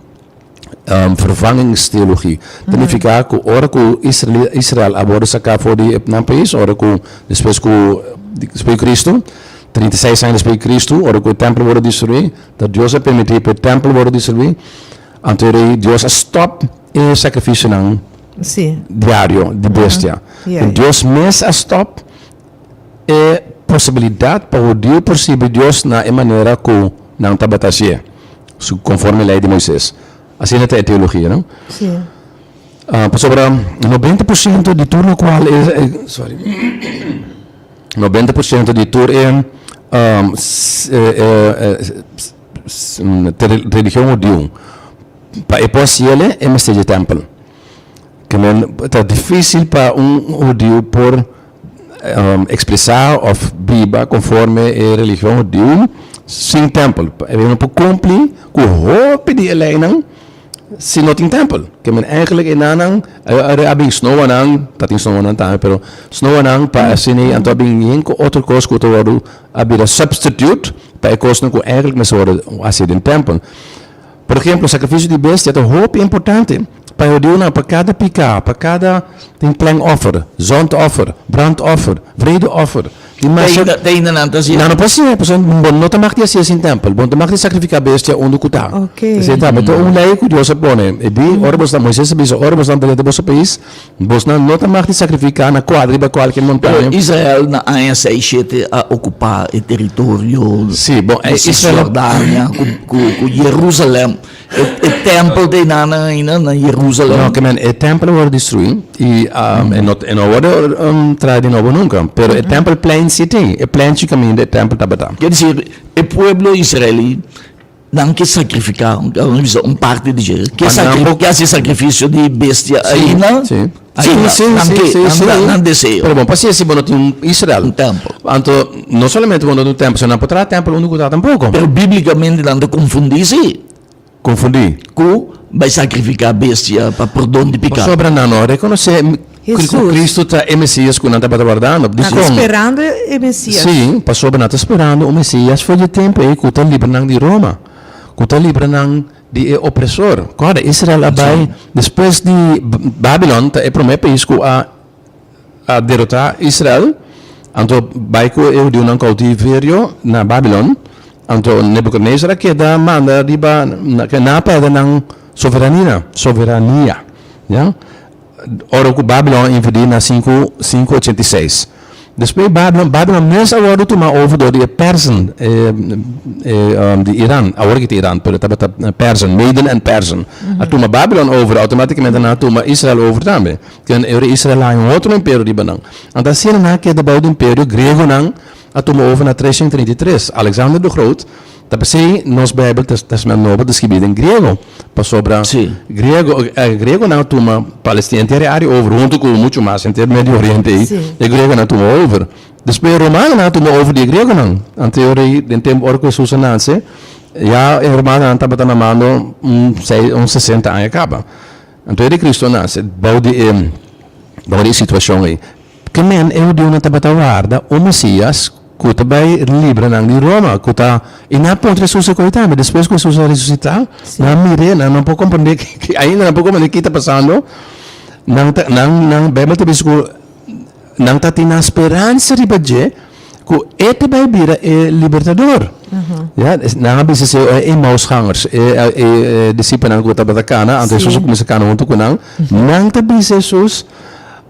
vervangingstheologie. Ta nifiká ku ora ku Israel a wòrdu saká for di nan pais, ora ku despues ku despues di Cristo, 36 aña despues di Cristo, ora ku e tèmpel wòrdu destruí, ta Dios a permití pa e tèmpel wòrdu destruí, anto rei Dios a stòp e sakrifisionan diario di bestia. Dios mes a stòp e posibilidat pa hudiu por sirbi Dios na e manera ku nan tabata hasié, konforme lei di Moises. Asina ta e teologia, no? Sí. Pasobra 90% di tur lokual e, sorry, 90% di tur e religion hudiu pa e por hasiel e mester dje tèmpel. Ke men ta difísil pa un hudiu por ekspresá òf biba konforme e religion hudiu sin tèmpel. E no por kumpli ku hopi di e leinan si no tin tèmpel. Ke men eigentlik e nannan a bin snoanan, ta tin snoanan tambe, pero snoanan pa asina ei anto a bin yen ku otro kos ku ta wòrdu a bira substitute pa e kosnan ku eigentlik mester wòrdu hasi den tèmpel. Por ehemplo, sakrifisio di bestia ta hopi importante pa e hudiunan, pa kada piká, pa kada tin plengoffer, zondoffer, brandoffer, vredeoffer. Tin masha. Te ainda nan ta hasié. Nan no por hasié, pasobra bo no ta mag di hasié sin tèmpel. Bo no ta mag di sakrifiká bestia unda ku ta. Esei ta. Ta un lei ku Dios a pone. E di, ora boso ta, Moises a bisa, ora boso ta drenta boso pais, bosnan no ta mag di sakrifiká na kuadra riba kualke montaña. Pero Israel na aña seis shete a okupá e teritorio Sí, bon, di Cisjordania ku Jerusalèm. E tèmpel ta einan ainda na Jerusalèm. No, ke men e tèmpel a wòrdu destruí i e no e no a wòrdu traha di nobo nunka. Pero e tèmpelplein sí tin, e plenchi kaminda e tèmpel tabata. Ker disir, e pueblo israelí nan ke sakrifiká, nan bisa un parti di dje, ke sakri ke hasi sakrifisio di bestia ainda, ainda nan ke, nan deseo. Pero bon, pasia si bo no tin un Israel. Un tèmpel. Anto, no solamente bo no tin un tèmpel, sino nan por traha tèmpel unda ku ta tampoko. Pero bíblikamente nan ta konfundí sí. Konfundí. Ku bai sakrifiká bestia pa pordon di piká. Pasobra nan no a rekonosé ku Kristu ta e Mesías ku nan tabata wardando. Nan ta sperando e Mesías. Sí, pasobra nan ta sperando un Mesías for di e tempu ei ku ta libra nan di Roma, ku ta libra nan di e opresor. Kòrda, Israel a bai despues di Babilon ta e promé pais ku a a derotá Israel, anto bai ku e hudiunan koutiverio na Babilon. Anto Nebukadnesar a keda manda riba nan a pèrdè nan soveranina, soverania, ya, ora ku Babilon a invadí na sinku sinku 86. Despues Babilon, Babilon mes a wòrdu tumá over dor di e Persen, e e di Iran, awor ki ta Iran, pero tabata Persen, Meden and Persen, a tuma Babilon over, outomátikamente nan a tuma Israel over tambe. Ken e ora Israel a haña un otro imperio riba nan. Anto asina nan a keda bou di imperio Griegonan a tuma over na 333. Alexander de Groot ta p'esei nos Bijbel, Testament Nobo, ta skibí den griego, pasobra griego, e griegonan a tuma Palestina henter e área over huntu ku muchu mas henter Medio Oriente ei, e griegonan a tuma over. Despues e romanonan a tuma over di e griegonan. Anto e ora ei den tempu ora ku Hesus a nase ya e romanonan tabata na mando un sei un sesenta aña kaba. Anto e di Cristo a nase bou di e bou di e situacion ei. Ke men e hudiunan tabata warda un Mesias ku ta bai libra nan di Roma, ku ta i nan a puntra Hesus e koi tambe. Despues ku Hesus a resusitá, nan a mir'é, nan no por komprendé ainda nan por komprendé ki ta pasando. Nan ta nan nan Beibel ta bisa ku Nan ta tin nan speransa riba dje ku e ta bai bira e libertador. Ya, nan a bisa si e Emmausgangers, e e disipelnan ku tabata kana, anto Hesus a kuminsá kana huntu ku nan. Nan ta bisa Hesus,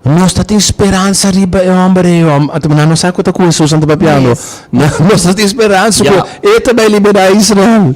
Nos ta tin speransa riba e hòmber ei, anto nan no sa ku ta ku Hesus nan ta papiando. Nos ta tin speransa ku e ta bai liberá Israel.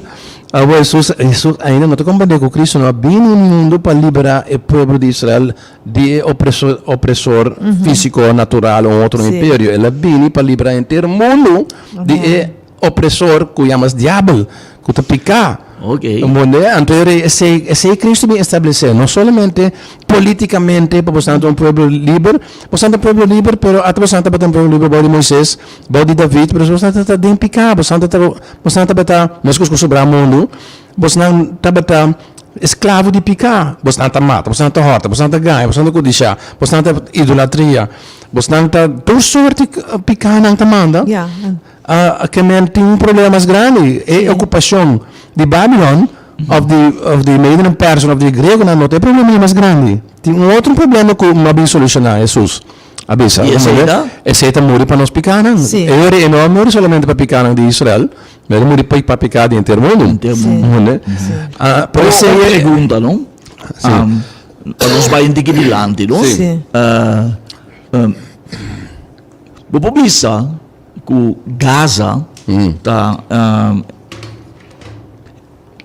Awor Hesus, Hesus ainda no ta komprendé ku Kristu no a bini mundu pa liberá e pueblo di Israel di e opresor físiko, natural o un otro imperio. El a bini pa libra henter mundu di e opresor ku yama diabel, ku ta piká. Mundé? Anto e rei esei, esei Cristo bin establesé, no solamente polítikamente pa boso ta un pueblo liber, boso ta un pueblo liber, pero ata boso tabata un pueblo liber bou di Moises, bou di David, pero boso tabata den piká, boso tabata, boso tabata, meskos ku sobrá mundu, boso tabata Esklavo di piká. Bosnan ta mata, bosnan ta hòrta, bosnan ta gaña, bosnan ta kudishá, bosnan ta idolatria, bosnan ta tur sorti pikánan ta manda. Ke men tin un problema mas grandi, e okupashon di Babilon òf di òf di Medonan Personan òf di Griegonan no ta e problema mas grandi. Tin un otro problema ku no a bin solushoná, Hesus. A bisa, I esei ta? Esei ta muri pa nos pikánan. Sí. E ora e no a muri solamente pa pikánan di Israel, ma el a muri pa piká di henter mundu. Henter mundu. Hende? Ah, por Pero esei un e- pregunta, no? Sí. Um, pa nos bai un tiki dilanti, no? Sí. Sí. Uh, um, bo por bisa ku Gaza ta um,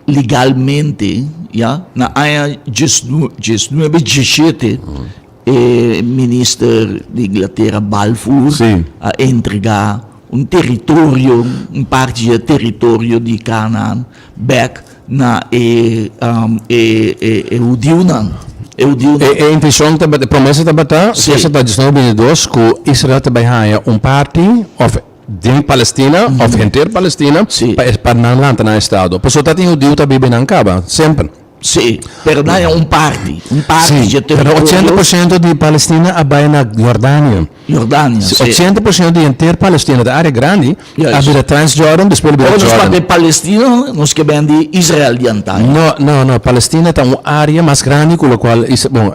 legalmente, ya, na aña diesnuebe diesshete e minister di Inglatera Balfour a entrega un teritorio, un parti di e teritorio di Canaan bek na e e hudiunan, e hudiunan. E intencion tabata, e promesa tabata, si ta diesnuebe bintidos, ku Israel ta bai haña un parti of Den Palestina of henter Palestina pa e pa nan lanta nan estado. Pasobra ta tin hudiu ta biba nan kaba, semper. Sí, pero nan e un parti, un parti dje Pero teritorio. 80% di Palestina a bai na Jordania. Jordania, Sí, sí. 80% di henter Palestina, ta área grandi, a Juist. bira Transjordan, despues a bira Ora nos Jordan. papia Palestina, nos ke ben di Israel di antaño. No, no, no, Palestina ta un área mas grandi ku lokual Is-, bon,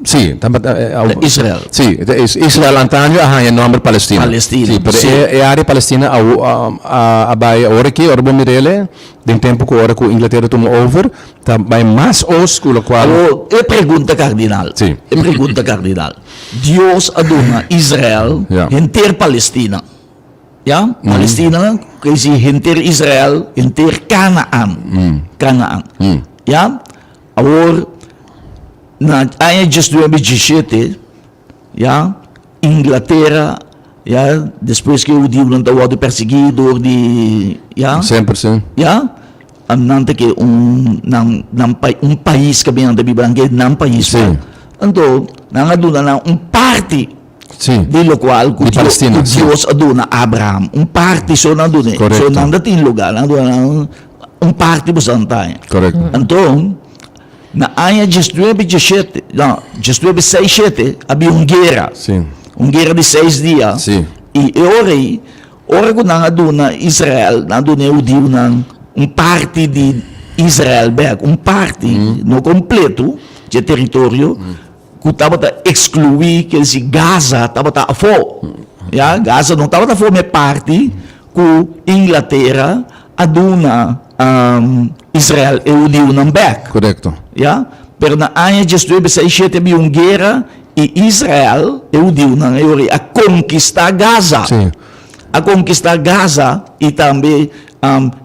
Sí, tabata Israel. Sí, Israel antaño a haña e nòmber Palestina. Palestina, Sí, pero sí. e área Palestina a bai awor aki, ora bo mir'el, den tempu ku ora ku Inglatera tuma over, ta bai mas oost ku lokual. Awor, e pregunta kardinal. Sí. E pregunta kardinal. Dios a duna Israel Ja. henter Palestina. Ya, Palestina, ke si henter Israel, henter Kanaan. Kanaan. Ya, awor. Na aña diesnuebe dieshete, ya, Inglatera, ya, despues ku e hudiunan ta wòrdu persiguí dor di, ya. Semper, si. Ya, nan ta ke un nan nan un pais ku nan ta biba, nan ke nan pais. Si. Anto nan a duna nan un parti. Si. Di lokual ku Di Palestina, si. Dios a duna Abraham. Un parti so nan dun'é. Korekto. So nan ta tin lugá, nan a duna nan un parti boso nan ta haña. Korekto. Anto. Na aña diesnuebe dieshete, no, diesnuebe seis shete a bin un guera. Sí. Un guera di seis dia. Sí. I e ora ei, ora ku nan a duna Israel, nan a duna e hudiunan un parti di Israel bèk, un parti, no kompleto, dje teritorio, ku tabata ekskluí, kel si Gaza tabata afó. Ya, Gaza no tabata forma e parti ku Inglatera a duna Israel e hudiunan bek. Korekto. Ya, pero na aña diesnuebe seis shete a bin un guera i Israel, e hudiunan e ora a konkistá Gaza. Sí. A konkistá Gaza i tambe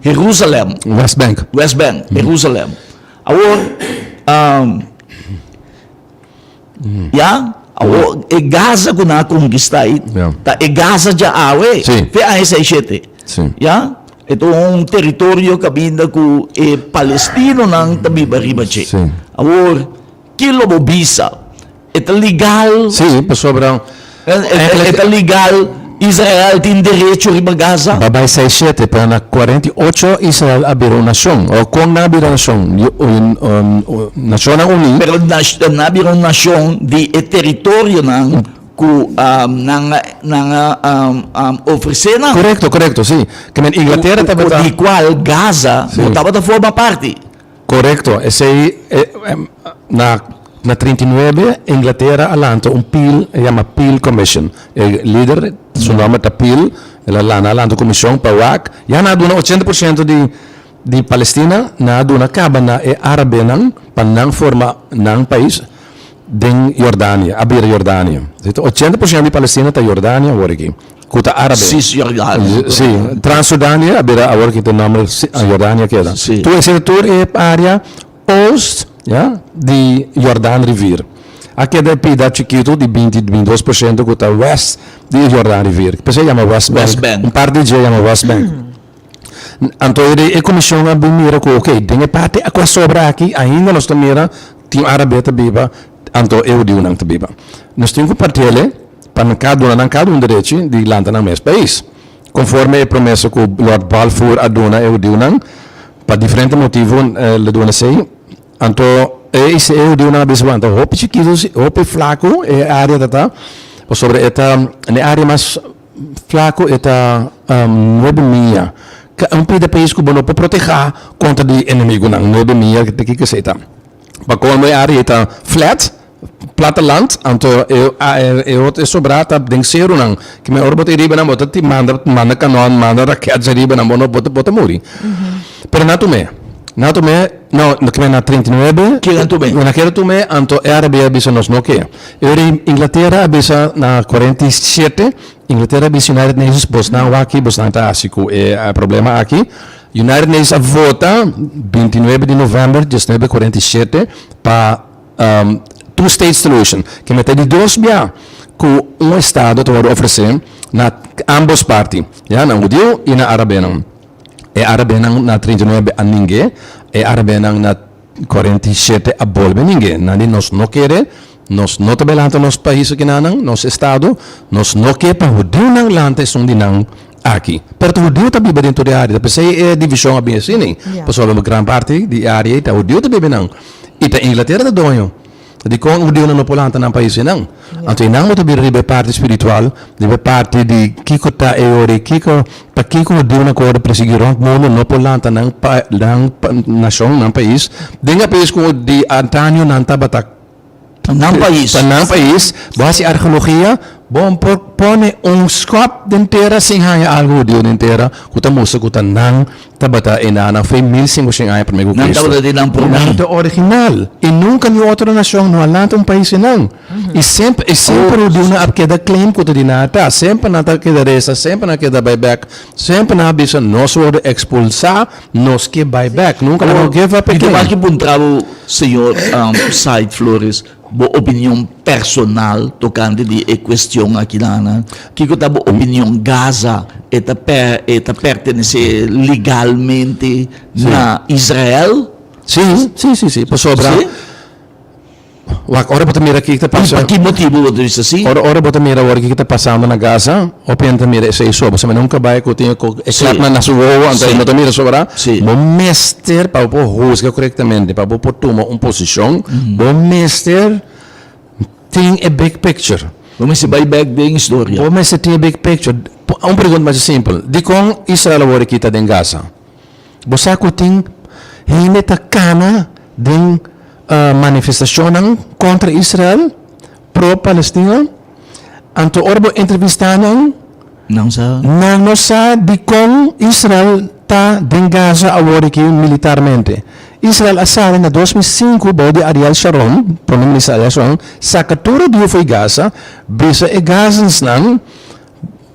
Herusalèm. West Bank. West Bank, Herusalèm. Awor, Ya, awor e Gaza ku nan a konkistá ei ta e Gaza dja awe, fe aña seis shete. Ya, e ta un teritorio kaminda ku e palestinonan ta biba riba dje. Awor, ki lo bo bisa? E ta legal? Sí, pasobra. E ta legal Israel tin derecho riba Gaza? Ba bai seis shete, pero na 48 Israel a bira un nashon. O kon nan a bira nashon? Nashonnan Uní. Pero nan a bira un nashon di e teritorionan ku nan a ofresé nan. Korekto, korekto, si. Ke men Inglatera tabata. Di kual Gaza no tabata forma parti. Korekto, esei na na 39 Inglatera a lanta un Peel, e yama Peel Commission. E lider su nomber ta Peel, el a lana a lanta un komishon pa wak, ya nan a duna 80% di di Palestina, nan a duna kaba na e arabenan pa nan forma nan pais den Jordania, a bira Jordania. 80% di Palestina ta Jordania awor aki. Ku ta árabe. Cisjordania. Sí, Transjordania a bira awor ki ta nomber Jordania keda. Sí. Tur esei tur e área oost, ya, di Jordaan rivier. A keda e pida chikitu di binti, 22% ku ta west di e Jordaan rivier. P'esei yama West Bank. West Bank. Un parti di dje yama West Bank. Anto e komishon a bin mira ku okey, den e parti ku a sobra aki ainda nos ta mira tin árabe ta biba, anto e hudiunan ta biba. Nos tin ku partiel. Pa nan kada duna nan kada un derechi di lanta nan mes pais, konforme e promesa ku Lord Balfour a duna e hudiunan, pa diferente motibu el a duna esei. Anto e e hudiunan a bisa wanta hopi chikitu si, hopi flaku e área ta ta, pasobra e ta e área mas flaku e ta nuebe mia, un pida pais ku bo no por protehá kontra di enemigunan, nuebe mia ta kiko esei ta. Pa kolmo e área ei ta flat. Platteland, anto e e otro e sobrá ta den serunan. Ke men ora bo ta riba nan bo ta manda manda kanon, manda rakèt riba nan bo no bo ta bo ta muri. Pero nan a tum'é. Nan a tum'é, no, ke men na 39. Ken a tum'é? Nan a kere tum'é, anto e Arabia a bisa nos no ke. E ora Inglatera a bisa na 47, Inglatera a bisa United Nations bosnan wak aki bosnan ta hasi ku e problema aki. United Nations a vota 29 di novèmber 1947 pa Two state solution, ke mester di dos bia ku un estado ta wòrdu ofresé na ambos parti, ya, na hudiu i na arabenan. E arabenan na 39 a ning'é, e arabenan na 47 a bolbe ning'é. Nan di nos no kere, nos no ta bai lanta nos pais akinanan, nos estado, nos no ke pa hudiunan lanta esun di nan aki. Pero ta hudiu ta biba den tur e área, ta p'esei e divishon a bin asina, pasobra gran parti di e área ei ta hudiu ta biba einan. I ta Inglatera ta doño. Dikon hudiunan no por lanta nan pais einan? Anto einan bo ta bira riba e parti spiritual, riba e parti di kiko ta e ora i kiko, pakiko hudiunan ku wòrdu persiguí rònt mundu no por lanta nan pa nan nashon, nan pais, den e pais ku di antaño nan tabata Pa nan pais. Pa nan pais. Bo hasi arkeologia, bo por pone un skòp den tera sin haña algu hudiu den tera ku ta mustra ku ta nan tabata e nan fe 1500 aña promé ku Nan Kristu. tabata di nan promé. Nan ta original. I nunka niun otro nashon no a lanta un pais einan. I semper i semper hudiunan a keda claim ku ta di nan ata. Semper nan ta keda resa, semper nan a keda bai bèk, semper nan a bisa nos wòrdu ekspulsá, nos ke bai bèk. Nunka nan no give up e Mi ta claim. wak puntra bo, señor Said Flores, bo opinion personal tocante di e cuestion aki nan. Kico ta bo opinion? Gaza e ta per e ta pertenece legalmente na Israel? Sí, sí, sí, sí. Pasobra Sí? Wak, ora bo ta mira kiko ta pasa. I pa ki motibu bo ta bisa así? Ora, ora bo ta mira awor kiko ta pasando na Gaza, hopi hende ta mira esei so. Pasobra nunka bai ku tin ku e klapnan na su wowo, anto e no ta mira sobra. Bo mester, pa bo por husga korektamente, pa bo por tuma un posishon, bo mester tin e big picture. Bo mester bai bèk den historia. Bo mester tin e big picture. Un pregunta masha simpel, dikon Israel awor aki ta den Gaza? Bo sa ku tin hende ta kana den manifestashonnan kontra Israel, pro Palestina, anto ora bo entrevistá nan, nan no sa dikon Israel ta den Gaza awor aki militarmente. Israel a sali na 2005 bou di Ariel Sharon, Prome Minister Ariel Sharon, saka tur e diu fo'i Gaza, bisa e Gazansnan,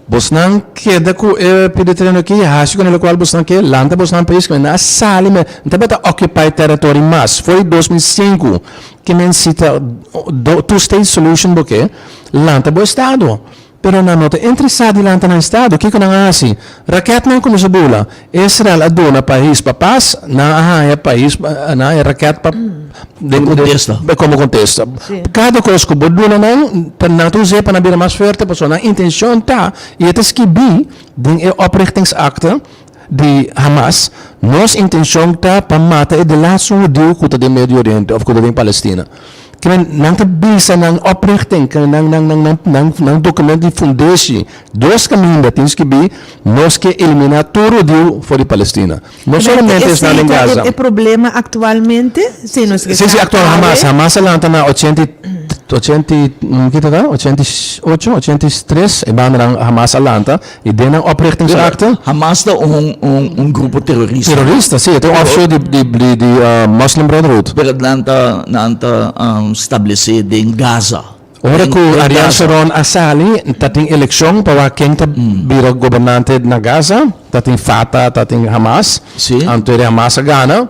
Bosnan keda ku e pida tereno aki, hasi ku nan lokual bosnan ke, lanta bosnan pais ku nan a sali me, nan tabata occupy territory mas, for di 2005 ke men si ta two state solution bo ke, lanta bo estado, pero nan no ta interesa di lanta nan estado, kiko nan a hasi? Raketnan kuminsa bula, Israel a duna pais pa pas, nan a haña pais, nan a haña raket pa Komo kontesta. Komo kontesta. Kada kos ku bo duna nan, ta nan ta us'é pa nan bira mas fuerte, pasobra nan intenshon ta, i e ta skibí den e oprichtingsakte di Hamas, nos intenshon ta pa mata e delastu hudiu ku ta den Medio Oriente òf ku ta den Palestina. Ke men nan ta bisa nan oprichting, nan nan nan nan nan dokumento di fundeshi, dos kaminda tin skibí, nos ke eliminá tur hudiu for di Palestina. No solamente esnan den Gaza. E problema actualmente? Si nos ke Sí, sí, actual Hamas. Hamas a lanta na ochenta i, ochenta i, ki ta ta? 88, 83, e bandanan Hamas a lanta i den nan oprichtingsakte. Hamas ta un, un, un grupo terorista. Terorista, sí, e ta un offshoot di, di, di, di Muslim Brotherhood. Pero nan ta, nan ta stablece den Gaza. Ora ku Ariel Sharon a sali, ta tin elekshon pa wak ken ta bira gobernante na Gaza. Ta tin Fatah, ta tin Hamas. Anto e Hamas a gana.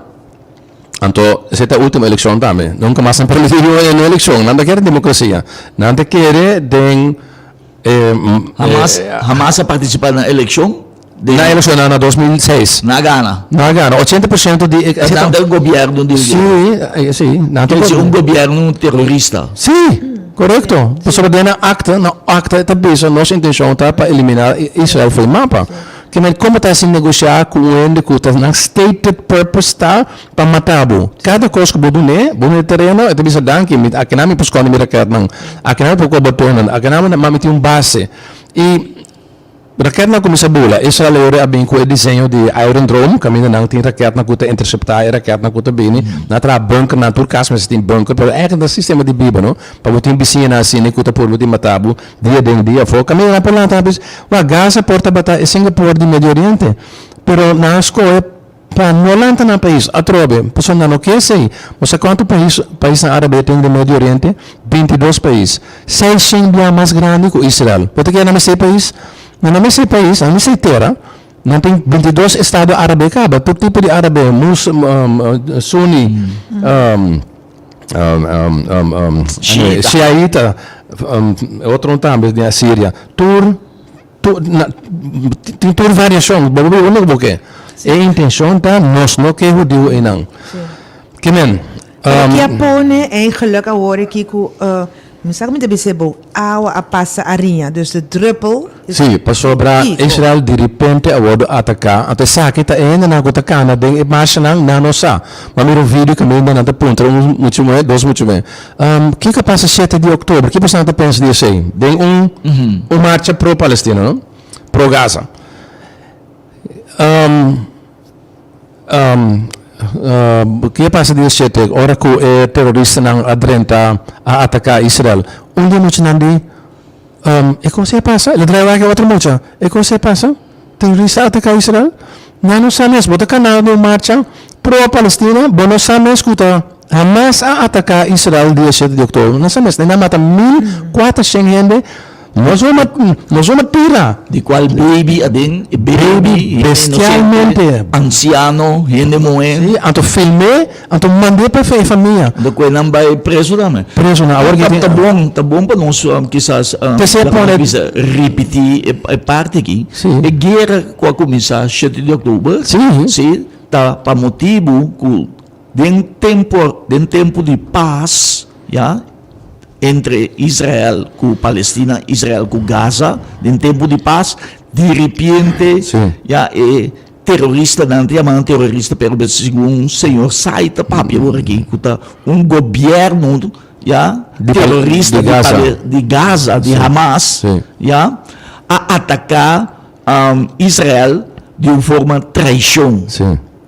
Anto esei ta e ultimo elekshon tambe. Nunka mas nan permití un elekshon. Nan ta kere demokrasia. Nan ta kere den e. Hamas, Hamas a partisipá na elekshon? Na elekshon na 2006. Nan a gana. Nan a gana. 80% di e. Nan ta gobierno di. Sí, sí. Nan ta. Un gobierno terorista. Sí, korekto. Pasobra den nan akta, nan akta ta bisa nos intenshon ta pa eliminá Israel for di mapa. Ke men komo ta hasi negosiá ku un hende ku ta nan stated purpose ta pa mata bo. Kada kos ku bo dun'é, bo dun'é tereno, e ta bisa danki, mi akinan mi por skonde mi raketnan, akinan mi por koba tonan, akinan mi tin un base. I. Raketnan a kuminsá bula. Israel ora a bin ku e diseño di Iron Drome, kaminda nan tin raketnan ku ta interseptá e raketnan ku ta bini. Nan a traha bunkernan, tur kas mester tin bunker, pero eigenlijk ta sistema di biba, no? Pa bo tin bisiñanan asina ku ta purba di mata bo dia den dia afó. Kaminda nan por lanta nan bisa, Wak, Gaza por tabata e Singapore di Medio Oriente, pero nan a skohe Pa no lanta nan pais atrobe, pasobra nan no ke esei. Bo sa kuantu pais paisnan árabe tin den Medio Oriente? Bintidos pais. Seishent bia mas grandi ku Israel. Bo ta kere nan mester e pais? Nan no mester e pais, nan no mester e tera. Nan tin bintidos estado árabe kaba, tur tipo di árabe, mus suni, shiaita, otro tambe den Asiria. Tur. Tur na tin tur variashon bo por unda ku bo ke e intenshon ta nos no ke hudiu einan ke men. Pero ke a pone eigenlijk awor aki ku mi sa ku mi ta bisa bo awa a pasa ariña dus de druppel is Si pasobra Israel diripente a wordo ataka anto esaki ta e hendenan ku ta kana den e marshanan nan no sa mi a mira un video kaminda nan ta puntra un mucha muhé dos mucha muhé Kiko a pasa shete di oktober? Ki boso nan ta pensa di esei? Den un un marcha pro Palestina, no? Pro Gaza. Ki a pasa dia shete ora ku e teroristanan a drenta a ataka Israel? Un di e muchanan di, E kos ei a pasa? El a draai wak e otro mucha, E kos ei a pasa? Terorista a ataka Israel? Nan no sa mes. Bo ta kana den un marcha pro Palestina, bo no sa mes ku ta Hamas a ataka Israel dia shete di oktober. No sa mes. Nan a mata 1400 hende. No zoma, no zoma tira. Di kual baby aden, e baby, hende Bestialmente. Ansiano, hende muhé. Sí, anto film'é, anto mand'é pa e famia. Anto kue nan bai preso tambe. Preso nan. Awor Ta ta bon, ta bon pa nos kisas P'esei laga pone nos bisa ripití e parti aki. Sí. E guera ku a kuminsá shete di òktober, Sí. sí, ta pa motibu ku den tempu den tempu di pas, ya, entre Israel ku Palestina, Israel ku Gaza, den tempu di pas, diripiente, Sí. ya, e Teroristanan ta yama nan terorista pero segun señor Sai ta papia awor aki ku ta un gobierno ya terorista di Gaza di Hamas ya a ataka Israel di un forma traishon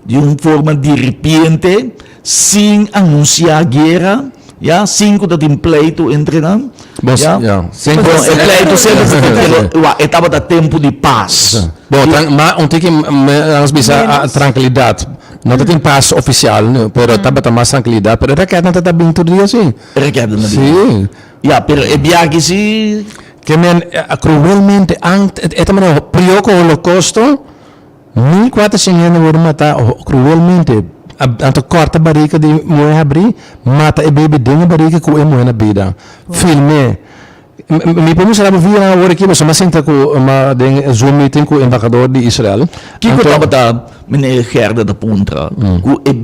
di un forma diripiente sin anunsia guera ya sin ku ta tin pleito entre nan ya bon e pleito semper ta tin pero wak e tabata tempu di pas. Bon tran ma un tiki nos bisa trankilidat no ta tin pas ofisial no pero tabata mas trankilidat pero e raketnan ta ta bin tur dia si. E raketnan ta bin. Si. Ya pero e biaha si. Ke men kruelmente e ta manera prio ku holokosto. 1400 hende wòrdu matá kruelmente. Nan ta kòrta barika di muhé habrí, mata e beibi den e barika ku e muhé na bida. Film'é. Mi por mustra bo videonan awor aki, pasobra mi a sinta ku den Zoom meeting ku embahador di Israel. Kiko tabata meneer Gerda ta puntra ku e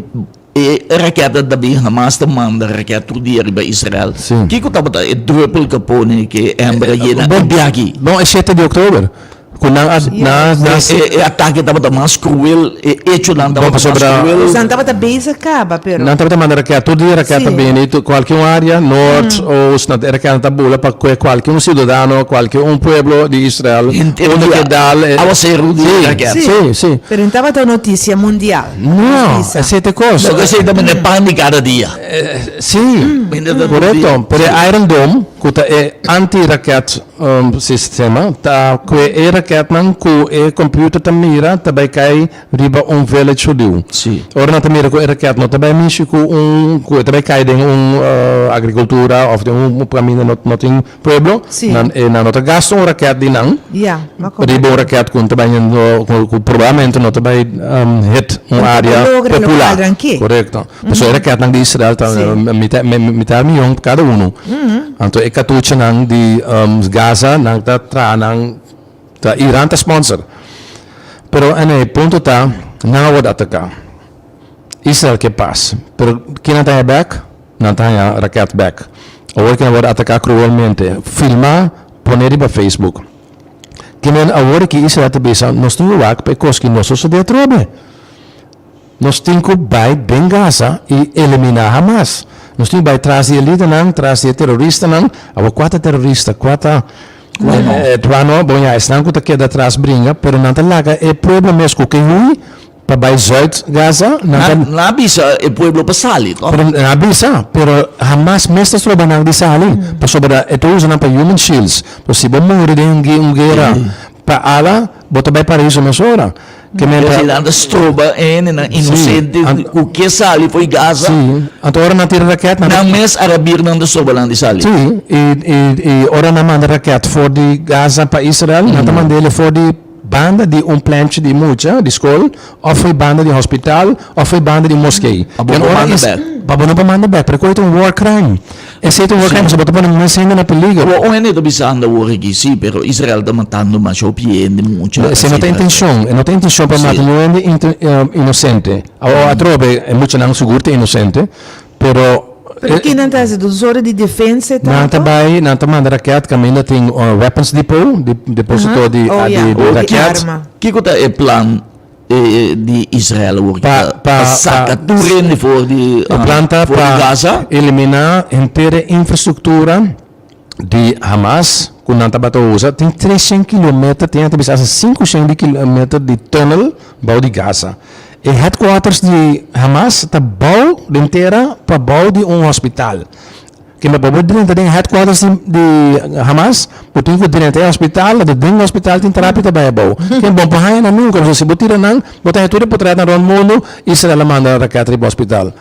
e raketa ta bin Hamas ta manda raket tur dia riba Israel? Kiko tabata e druppel ku a pone ku e ember a yena e biaha? Bon, e shete di oktober. Ku nan a nan a E atake tabata mas kruel, e echonan tabata mas kruel. Pues nan tabata bezig kaba, pero. Nan tabata manda raket, tur dia raket ta bini, kualke un área, nort, oost, nan e raketnan ta bula pa kue kualke un siudadano, kualke un pueblo di Israel, unda ke dal e. Awaseru di raket. Si, si. Pero no tabata un notisia mundial. No, esei ta e kos. Loke esei ta manda e pan di kada dia. Si, korekto. Pero e Iron Dome, ku ta e anti-raket sistema, ta ku e raketnan ku e computer ta mira ta bai kai riba un village hudiu. Ora nan ta mira ku e raket no ta bai mishi ku un, ku e ta bai kai den un agrikultura òf den un kaminda no tin pueblo, nan nan no ta gasta un raket di nan riba un raket ku no ta bai ku probablemente no ta bai hit un área popular. Korekto. Pasobra e raketnan di Israel ta mitar miyon kada unu. Anto e katuchanan di Gaza nan ta traha nan ta Iran ta sponsor. Pero anyway punto ta nan a wòrdu ataká. Israel ke pas. Pero ke nan ta haña bèk? Nan ta haña raket bèk. Awor ke nan wòrdu ataká kruelmente. Filmá pone riba Facebook. Ke men awor ki Israel ta bisa nos tin ku wak pa e kos ki no sosodé atrobe. Nos tin ku bai den Gaza i eliminá Hamas. Nos tin ku bai tras di e lidernan, tras di e teroristanan. Awor kua ta terorista? Kua ta. Kua no? Bon ya, esnan ku ta keda atras bringa, pero nan ta laga e pueblo mes ku ke hui pa bai Zuid Gaza. Nan ta. Nan a bisa e pueblo pa sali, to? Pero nan a bisa, pero Hamas mes ta stroba nan di sali, pasobra e ta usa nan pa human shields. Pues si bo muri den un guera pa ala, bo ta bai paraiso mesora. Ke men ta. Nan ta stroba e hendenan inosente ku ke sali for Gaza. Sí, anto ora nan tira raket nan. Nan mes arabirnan ta stroba nan di sali. Sí, i i i ora nan manda raket for di Gaza pa Israel, nan ta mand'el for di banda di un plantje di mucha di skol òf for banda di hospital òf for banda di un moskee. Pa bo no manda bèk. Pa bo no por manda bèk, pero ku ta un war crime. Esei ta un war crime pasobra bo ta pone mes hende na peligro. Bo un hende ta bisando awor aki, sí, pero Israel ta matando masha hopi hende, mucha. Esei no ta intencion, e no ta intencion pa mata niun hende inocente. Awor atrobe e muchanan sigur ta inocente, pero. Pero ki nan ta hasi? Ta un sort di defensa e Nan ta tanto? bai, nan ta manda raket kaminda tin weapons depot, deposito di Oh ya, di di raket. arma. Kiko ta e plan di Israel awor ki ta pa saka tur hende for di E plan ta for di pa Gaza? eliminá henter e infrastruktura di Hamas ku nan tabata usa. Tin treshen kilometer, tin hende ta bisa hasta sinkushen di kilometer di tunnel bou di Gaza. E headquarters di Hamas ta bou den tera pa bou di un hospital. Kende bo por drenta den headquarters di Hamas, bo tin ku drenta e hospital, anto den hospital tin trapi ta bai abou. Ken bo por haña nan nunka, pasobra si bo tira nan, bo ta haña tur e potretnan rònt mundu, Israel a manda raket riba hospital.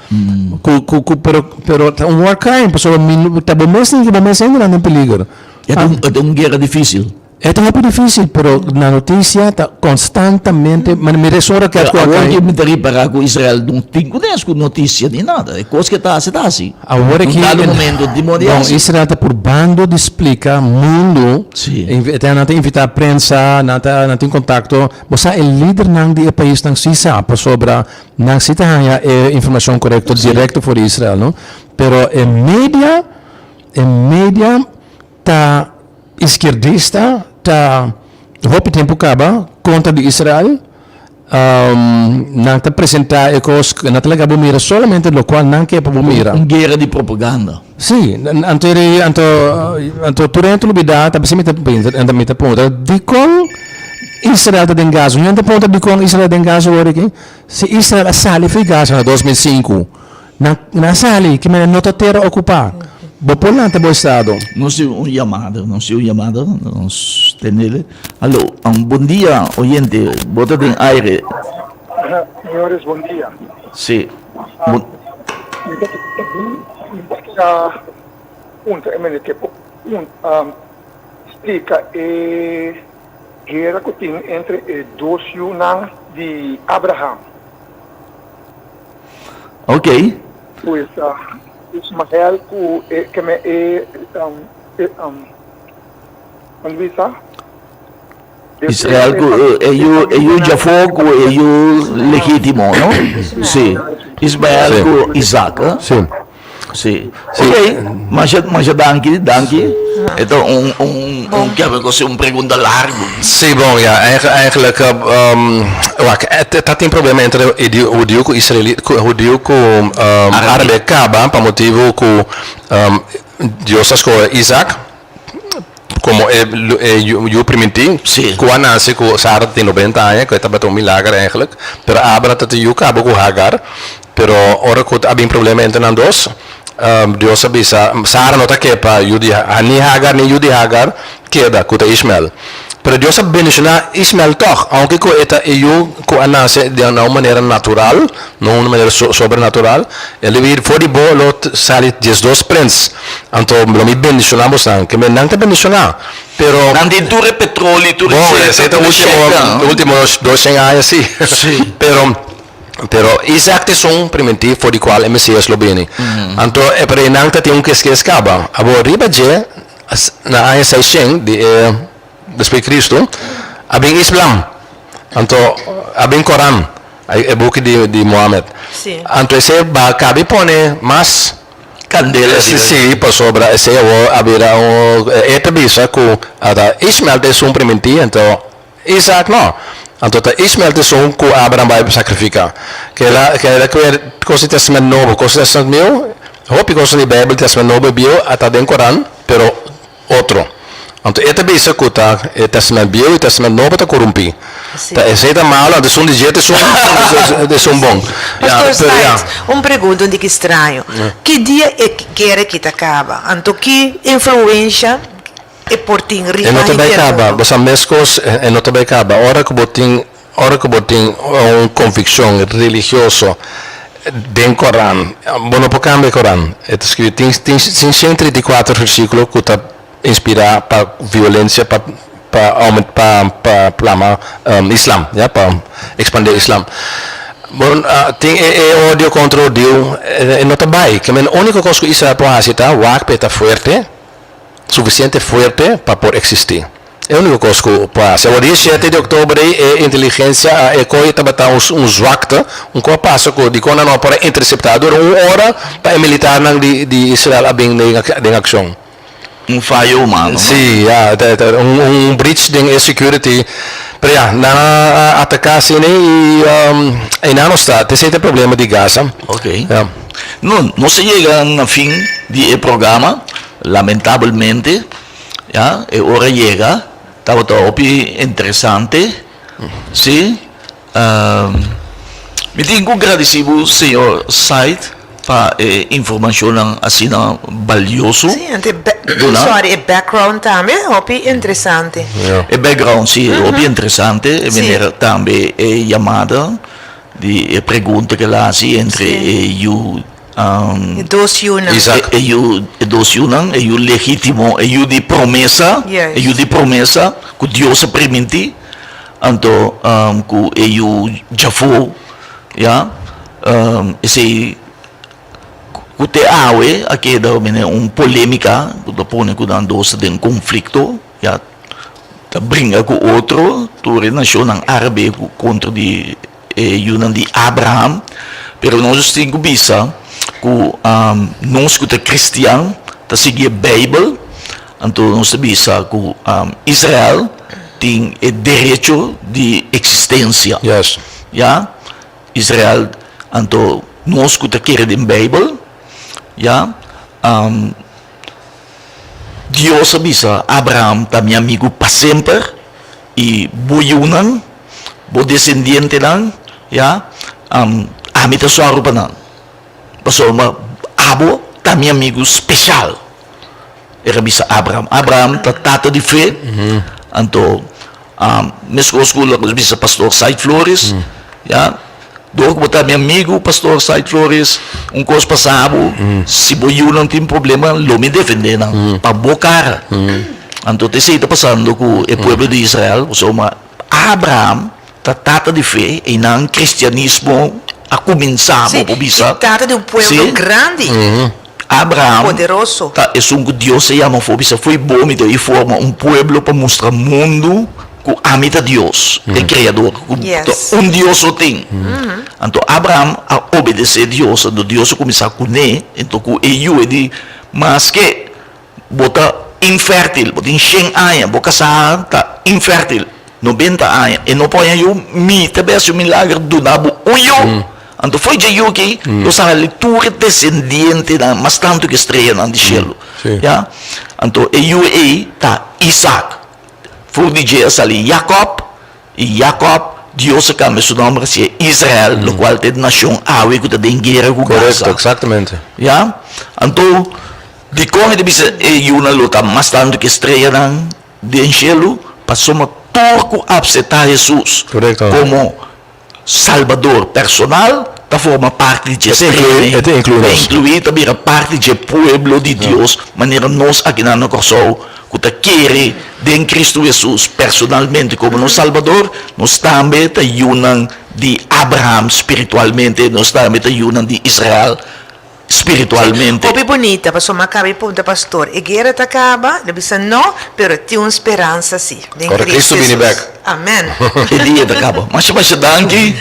Ku ku ku pero pero ta un war crime, pasobra mi ta bo mes tin ku bo mes hendenan den peliger. E ta un e ta un guera difisil. E ta hopi dificil, pero na noticia ta constantamente, ma mi resun raket cu a Awor cay. ki mi ta ripara cu Israel no tin cu nes cu noticia ni nada. E cos ke ta haci ta haci. Awor Un aki, dado momento di modo di bon, haci. Israel ta purbando di splica mundo, Sí. nan ta invita prensa, nan ta, nan tin contacto. Bo sa e lidernan di e paisnan si sa, pasobra nan si ta haya e informacion corecto directo for di Israel, no? Pero e media, e media ta Iskierdista ta hopi tempu kaba kontra di Israel. Nan ta presentá e kos, nan ta laga bo mira solamente lokual nan ke pa bo mira. Un guera di propaganda. Sí, anto anto anto tur hende ta lubidá, ta p'esei mi ta pensa, mi ta puntra dikon Israel ta den Gaza? Un hende ta puntra dikon Israel ta den Gaza awor aki? Si Israel a sali for di Gaza na 2005. Nan nan sali ki manera no ta tera okupá. Bo por lanta bo estado. Nos tin un yamada, nos tin un yamada, nos tenele. Alo, bon dia oyente, bo ta den aire. Señores, bon dia. Si. Bon. Mi ta mi ta keda puntra e meneer ke por splika e guera ku tin entre e dos yunan di Abraham. Ok. Pues Ismael ku e keme e e kon bisa? Israel ku e yu e yu djafó ku e yu legítimo, no? Si. Ismael ku Isaac, eh? Si. Si. Ok, masha masha danki, danki. E ta un un un kier kosi un pregunta largu. Si, bon, ya, eigenlijk wak, ta tin problema entre e hudiu ku israeli, ku hudiu ku árabe kaba pa motibu ku Dios a skohe Isaac komo e e yu primintí ku a nase ku Sara ta tin nobenta aña, ku e tabata un milager eigenlijk, pero Abraham ta tin yu kaba ku Hagar. Pero ora ku a bin problema entre nan dos, Dios a bisa, Sara no ta ke pa yu di ni Hagar ni yu di Hagar keda, ku ta Ishmael. Pero Dios a bendishoná Ishmael tòg, ounke ku e ta e yu ku a nase na un manera natural, no un manera sobrenatural. El a bir, For di bo lo sali diesdos prens, anto lo mi bendishoná bosan. Ke men nan ta bendishoná, pero. Nan tin tur e petroli, tur e Bon, shèk, esei ta tur e shèknan. último doshen aña, sí. Pero. Pero Isaac ta esun primintí for di kual e Mesias lo bini. Anto e preinan ta tin un keskes kaba. Awor riba dje, na aña seishen di e despues di Kristu, a bin Islam. Anto a bin Koran, e buki di di Mohamed. Anto esei ba kabi pone mas Kandela Sí, sí, pasobra esei awor a bira un, e ta bisa ku ata Ismael ta esun primintí, anto Isaac no. Anto ta Ismael ta esun ku Abraham bai sakrifika. Kela kela ku e kos di Testament Nobo, kos di Testament Bieu, hopi kos di Beibel Testament Nobo i Bieu a ta den Koran, pero otro. Anto e ta bisa ku ta e Testament Bieu i Testament Nobo ta korumpí. Ta esei ta malu, anto esun di dje ta esun esun bon. Pastor Stites, un pregunta un tiki straño. Ki dia e guera aki ta kaba? Anto ki influensha e por tin riba E no ta bai henter kaba. mundu? Bo sa meskos e no ta bai kaba. Ora ku bo tin ora ku bo tin un konvikshon religioso den Koran, bo no por kambia e Koran. E ta skibí tin tin 134 versíkulo ku ta inspirá pa violencia pa pa aument pa pa plama islam ya pa expande islam bon tin e e odio contra hudiu e no ta bay ke men unico cos cu Israel por haci ta wak pa e ta fuerte suficiente fuerte pa por existi e unico cos cu por haci awor dia shete di october ey e inteligencia a e coy tabata un zwakte un co a pasa cu dicon nan no a por a intercepta dura un ora pa e militarnan di di Israel a bin den accion. Un fayo humano, no? Sí, ya, ta, ta un, un breach den e security. Pero ya, nan a ataká asina i um, einan nos ta. T'esei ta e problema di Gaza. Ok. Ya. No, nos a yega na fin di e programa, lamentabelmente, ya, e ora yega, tabata hopi interesante, sí. Mi tin ku gradisí bo señor Said pa e informashonnan asina balioso. Sí, anto e sorry, e background tambe hopi interesante. E background sí, hopi interesante. E manera tambe e yamada di e pregunta ku el a hasi entre e yu. E dos yunan. Isaac. E yu, e dos yunan, e yu legítimo, e yu di promesa, e yu di promesa ku Dios a primintí. Anto ku e yu djafó, ya, esei ku te awe a keda mene un polémika ku ta pone ku nan dos ta den konflikto, ya, ta bringa ku otro, tur e nashonnan árabe ku kontra di e yunan di Abraham. Pero nos tin ku bisa ku nos ku ta kristian ta sigui e Beibel. Anto nos ta bisa ku Israel tin e derecho di eksistensia. Yes. Ya, Israel, anto nos ku ta kere den Beibel, ya, Dios a bisa Abraham ta mi amigu pa semper i bo yunan, bo desendientenan, ya, ami ta sòru pa nan. Pasobra abo ta mi amigu speshal. El a bisa Abraham. Abraham ta tata di fe. Anto, meskos ku loke nos bisa Pastor Said Flores, ya, dor ku bo ta mi amigu, Pastor Said Flores, un kos pasa bo, si bo yunan tin problema, lo mi defendé nan pa bo kara. Anto, ta esei ta pasando ku e pueblo di Israel, pasobra Abraham ta tata di fe, einan kristianismo a kuminsá, bo por bisa. Sí, tata di un pueblo grandi. Abraham Poderoso. ta esun ku Dios a yama for bisa, Fo'i bo mi ta i forma un pueblo pa mustra mundu ku ami ta Dios, e Kreador, ku ta un Dios so tin. Anto Abraham a obedesé Dios, anto Dios a kuminsá kuné, anto ku e yu e di, Maske bo ta infèrtil, bo tin shen aña, bo kasá ta infèrtil, nobenta aña, e no por haña yu, mi ta bai hasi un milager duna bo un yu. Anto fo'i dje yu aki lo sali tur e desendientenan mas tantu ku e streanan di shelu. Ya. Anto e yu ei ta Isak. For di dje a sali Yakòb, i Yakòb, Dios a kambia su nòmber hasié Israel, lokual ta e nashon awe ku ta den guera ku Gaza. Korekto, eksaktamente. Ya. Anto, dikon e ta bisa e yunan lo ta mas tantu ku e streanan den shelu? Pasobra tur ku apseptá Hesus komo Salbador personal ta forma parti dje E ta inkluí nos. Ta inkluí, ta bira parti dje pueblo di Dios, manera nos akinan na Kòrsou ku ta kere den Kristu Hesus personalmente komo nos Salbador, nos tambe ta yunan di Abraham spiritualmente, nos tambe ta yunan di Israel spiritualmente. Hopi bunita, pasobra mi a caba di punta pastor, e guera ta caba? Lo bisa no, pero tin un speransa si, den Ora Cristo Cristo bini Jesus. bek. Amen. E dia ta caba. Masha masha danki.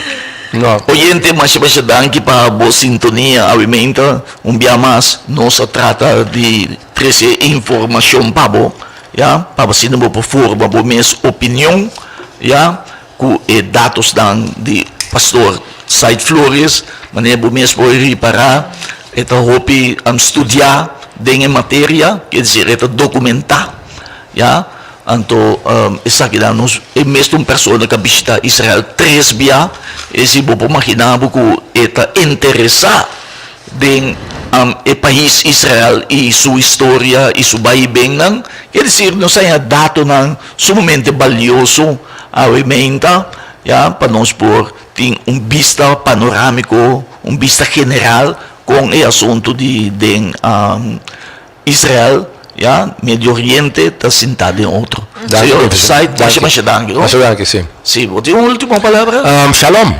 No. Oyente, masha masha danki pa bo sintonia awe meinta. Un bia mas nos a trata di trece informacion pa bo, ya, pa asina bo por forma bo mes opinion, ya. Ku e datosnan di Pastor Said Flores, manera bo mes por ripará, e ta hopi studiá den e materia, ker desir e ta dokumentá, ya. Anto esakinan nos e mes ta un persona ku a bishitá Israel tres bia, e si bo por maginá bo ku e ta interesá den e pais Israel i su historia i su bai i bennan. Ker desir nos a haña datonan sumamente balioso awe meinta ya pa nos por tin un bista panorámiko, un bista general kon e asuntu di den Israel, ya, Medio Oriente ta sintá den otro. Danki, Señor profesor. Said, Danki. masha masha danki, no? Masha danki, sí. Sí, bo tin un último palabra? Um, shalom.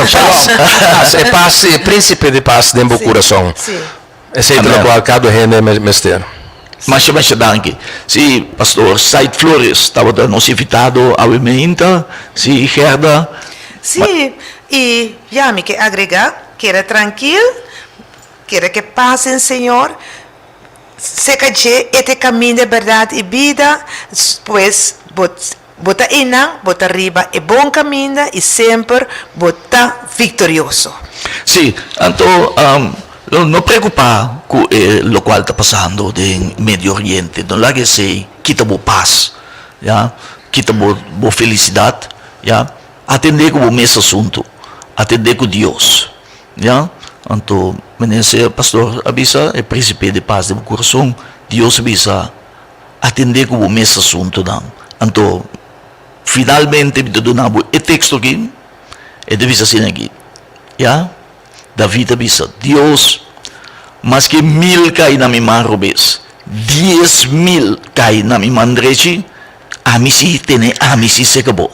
Shalom. Pas, e pas, e príncipe di pas den bo Sí, kurason. sí. Esei ta Amen. lokual kada hende me- mester. Masha masha danki. Sí, Pastor Said Flores tabata nos invitado awe meinta. Sí, Gerda. Sí, i ya mi ke agregá, keda trankil, Kere ke pas den Señor, seka dje e ta e kaminda, e bèrdat i bida, pues bo bo ta einan, bo ta riba e bon kaminda i semper bo ta viktorioso. Sí, anto lo no preokupá ku e lokual ta pasando den Medio Oriente, no laga esei kita bo pas, ya, kita bo bo felisidat, ya, atendé ku bo mes asuntu, atendé ku Dios. Ya, anto meneer sea pastor a bisa e principe de paz den bo corazon, Dios a bisa atende cu bo mes asuntonan. Anto finalmente mi ta duna bo e texto aki, e ta bisa asina aki, ya, David a bisa, Dios, maske mil cay na mi man robes, 10,000 cay na mi man drechi, ami si tene ami si seca bo.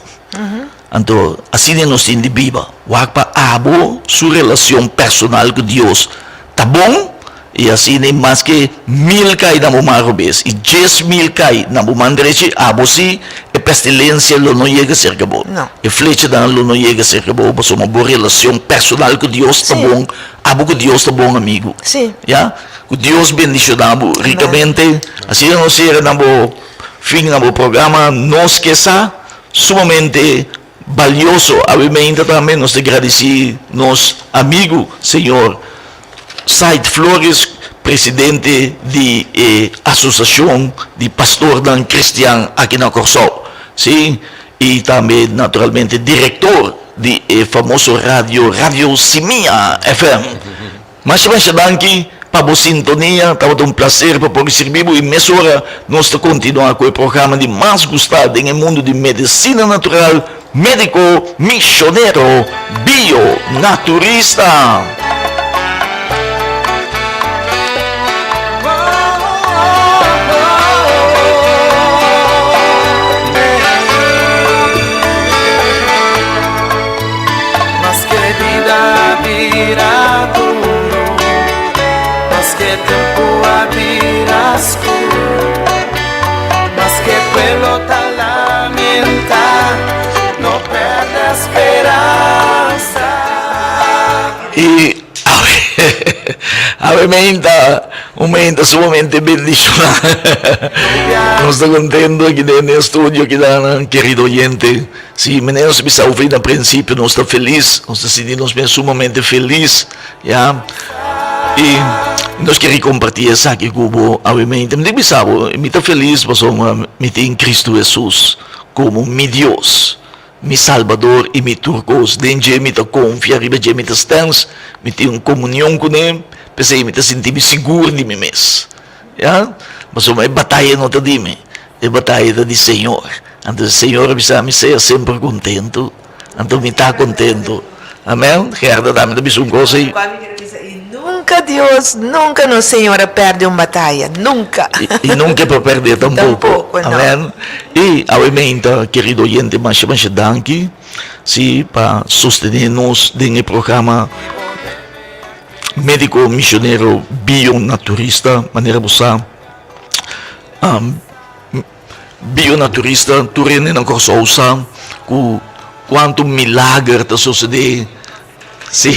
Anto, asina nos tin di biba. Wak pa abo su relacion personal cu Dios ta bon, y asina maske mil cay na bo man robes y 10,000 cay na bo man drechi, abo si e pestilencia lo no yega cerca bo. No. E flechanan lo no yega cerca bo, pasobra bo relacion personal cu Dios ta Sí. bon, abo cu Dios ta bon amigo. Sí. Ya? Cu Dios bendiciona bo ricamente. Asina nos cera na bo fin na bo programa Nos Ke Sa. Sumamente balioso. Awe meinta tambe nos ta gradisí nos amigu señor Said Flores, presidente di e Asosiashon di Pastornan Kristian aki na Kòrsou, sí, i tambe naturalmente direktor di e famoso radio Radio Simia FM. Masha masha danki pa bo sintonia, tabata un placer pa por sirbi bo y mesora nos ta continua cu e programa di mas gusta den e mundo di medicina natural, Medico Misionero Bio Naturista. Maske bida bira duro, maske tempu a bira skur, maske pueblo ta lamentá, no pèrdè speransa. I awe, awe meinta, un meinta sumamente bendishoná. Nos ta kontento aki den e estudio aki nan, kerido oyente. Si meneer nos a bisa hopi na principio nos ta feliz, nos ta sinti nos mes sumamente feliz, ya, y nos kere comparti esaki cu bo awemente. Mi ta bisa bo, mi ta feliz pasobra mi tin Cristo Jesus como mi Dios, mi Salbador y mi tur cos. Den dje mi ta confia, riba dje mi ta stens, mi tin un comunion cune, p'esey mi ta sinti mi sigur di mi mes. Ya, pasobra e bataya no ta di mi, e bataya ta di Señor. Anto e Señor a bisa mi, sea semper kontentu. Anto mi ta kontentu. Amen. Gerda tambe ta bisa un kos ei. Cual mi quiere bisa, y nunca Dios, nunca nos Señor a perde un bataya, nunca. Y nunca e por perde tampoco. Tampoco, no. Amen. Y awe meinta, kerido oyente, masha masha danki, si, pa sostene nos den e programa. Médiko misionero bionaturista, manera bo sa, bionaturista tur hende na Kòrsou sa ku kuantu milager ta sosodé, si,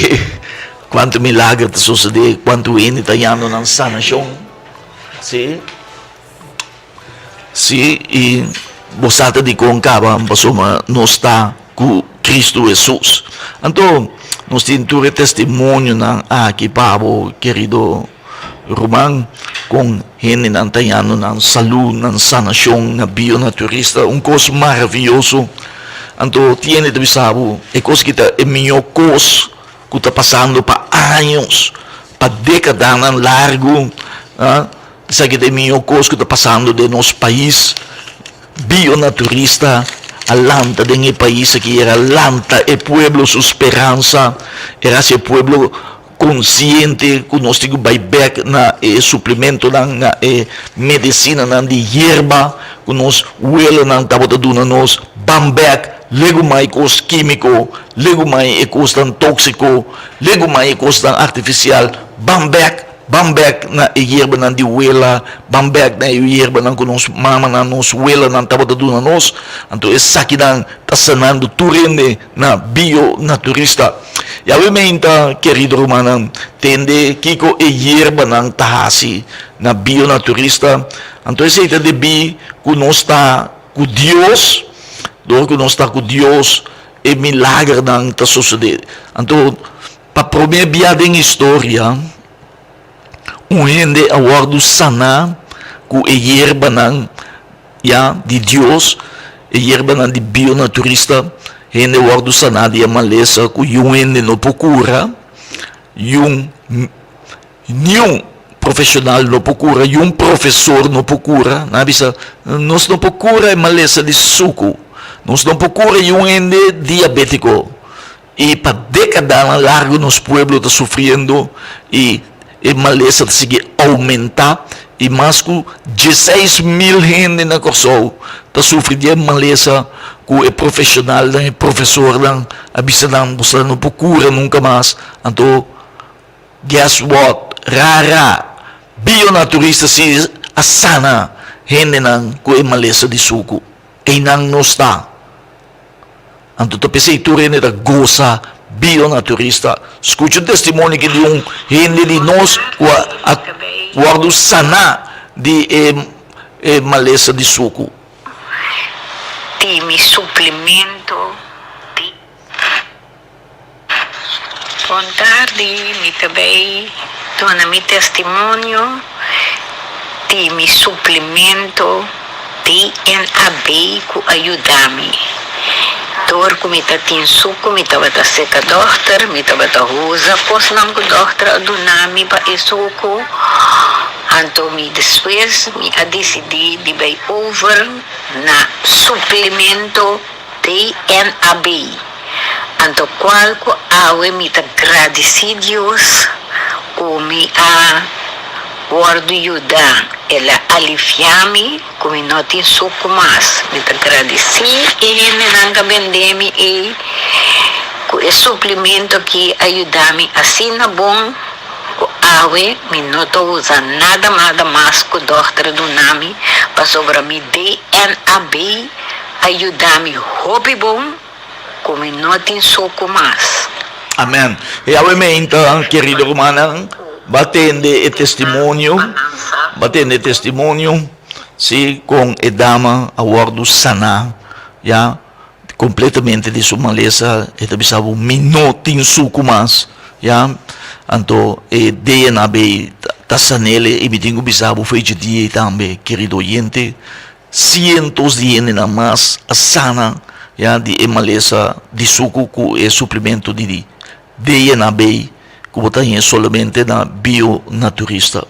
kuantu milager ta sosodé, kuantu hende ta yando nan sanashon, si. Sí, i bo sa ta dikon kaba pasobra nos ta ku Kristu Hesus. Anto, nos tin tur e testimonionan aki pa bo, kerido. Ruman, kon hendenan ta yando nan salú, nan sanashon na Bionaturista, un kos maravioso. Anto tin hende ta bisa bo, e kos aki ta e mihó kos ku ta pasando pa años, pa dékadanan largu, ah, esaki ta e mihó kos ku ta pasando den nos pais. Bionaturista a lanta den e pais aki, era lanta e pueblo su speransa, era hasi e pueblo Konsiente ku nos tin ku bai bèk na e suplementonan, na e medesinanan di yerba ku nos welanan tabata duna nos, ban bèk, legumai kos kímiko, legumai e kosnan tóksiko, legumai e kosnan artifisial, ban bèk, ban bèk na e yerbanan di wela, ban bèk na e yerbanan ku nos mamanan, nos welanan tabata duna nos. Anto esakinan ta sanando tur hende na bionaturista. Yahweh meinta, kerido rumannan, tende kiko e yerbanan ta hasi na bionaturista. Anto esei ta debí ku nos ta ku Dios. Dor ku nos ta ku Dios, e milagernan ta sosodé. Anto, pa promé bia den historia, un hende a wòrdu saná ku e yerbanan Ya, di Dios, e yerbanan di bionaturista, hende wòrdu saná di e malesa ku yun hende no por kura, yun niun profeshonal no por kura, yun profesor no por kura. Nan a bisa, nos no por kura e malesa di suku, nos no por kura yun hende diabétiko. I pa dékadanan largu nos pueblo ta sufriendo i e malesa ta sigui oumentá i mas ku dieseis mil hende na Kòrsou ta sufri di e malesa ku e profeshonalnan, e profesornan a bisa nan boso no por kura nunka mas. Anto guess what? Rara bionaturista si a sana hendenan ku e malesa di suku. Einan nos ta. Anto ta p'esei tur hende ta gosa bionaturista. Skucha un testimonio aki di un hende di nos ku a wòrdu saná di e malesa di suku. Di mi suplemento di. Bon tardi, mi ta bay duna mi testimonio di mi suplemento DNAB cu a yuda mi. Door cu mi ta tin sucu mi tabata seca dokter, mi tabata usa cosnan cu dokter a duna mi pa e sucu, anto mi despues mi a dicidi di bay over na suplemento DNAB. Anto cual cu awe mi ta gradici Dios cu mi a wordo yuda, el a alivia mi cu mi no tin sucu mas. Mi ta gradici e hendenan ca bende mi ey cu e suplimento aki a yuda mi asina bon cu awe mi no ta usa nada nada mas cu dokter a duna mi pasobra mi DNAB a yuda mi hopi bon ku mi no tin soko mas. Amen. E awe meinta, kerido rumannan, ba tende e testimonio, ba tende e testimonio, si, kon e dama a wòrdu saná, ya, kompletamente di su malesa. E ta bisa bo, mi no tin suku mas, ya. Anto e DNA bay ta san'el i mi tin ku bisa bo fecha dia ei tambe, kerido oyente. Sientos di hendenan mas a sana ya di e malesa di suku ku e suplemento di DNA bay ku bo ta haña solamente na bionaturista.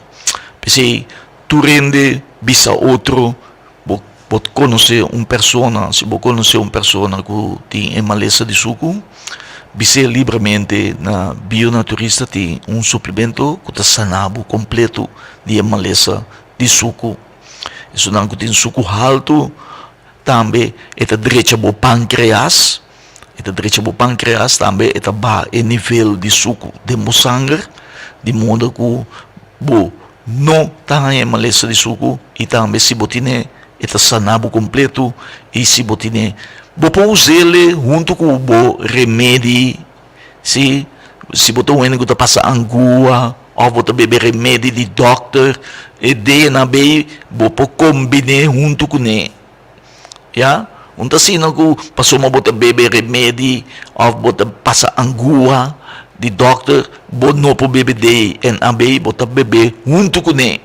P'esei tur hende bisa otro bo bo konosé un persona, si bo konosé un persona ku tin e malesa di suku bis'é libremente na bionaturista tin un suplemento ku ta sana bo kompleto di e malesa di suku. Esunnan ku tin suku haltu tambe e ta drecha bo pankreas, e ta drecha bo pankreas tambe e ta baha e nivel di suku den bo sanger di modo ku bo no ta haña e malesa di suku i tambe si bo tine e ta sana bo kompleto i si bo tine bo por us'el huntu ku bo remedi. Si, si bo ta un hende ku ta pasa angua òf bo ta bebe remedi di dòkter, e DNA bei bo por kombiné huntu kuné. Ya, un ta asina ku pasobra bo ta bebe remedi òf bo ta pasa angua. di dòkter bo no por bebe DNAB, bo ta bebe huntu kuné.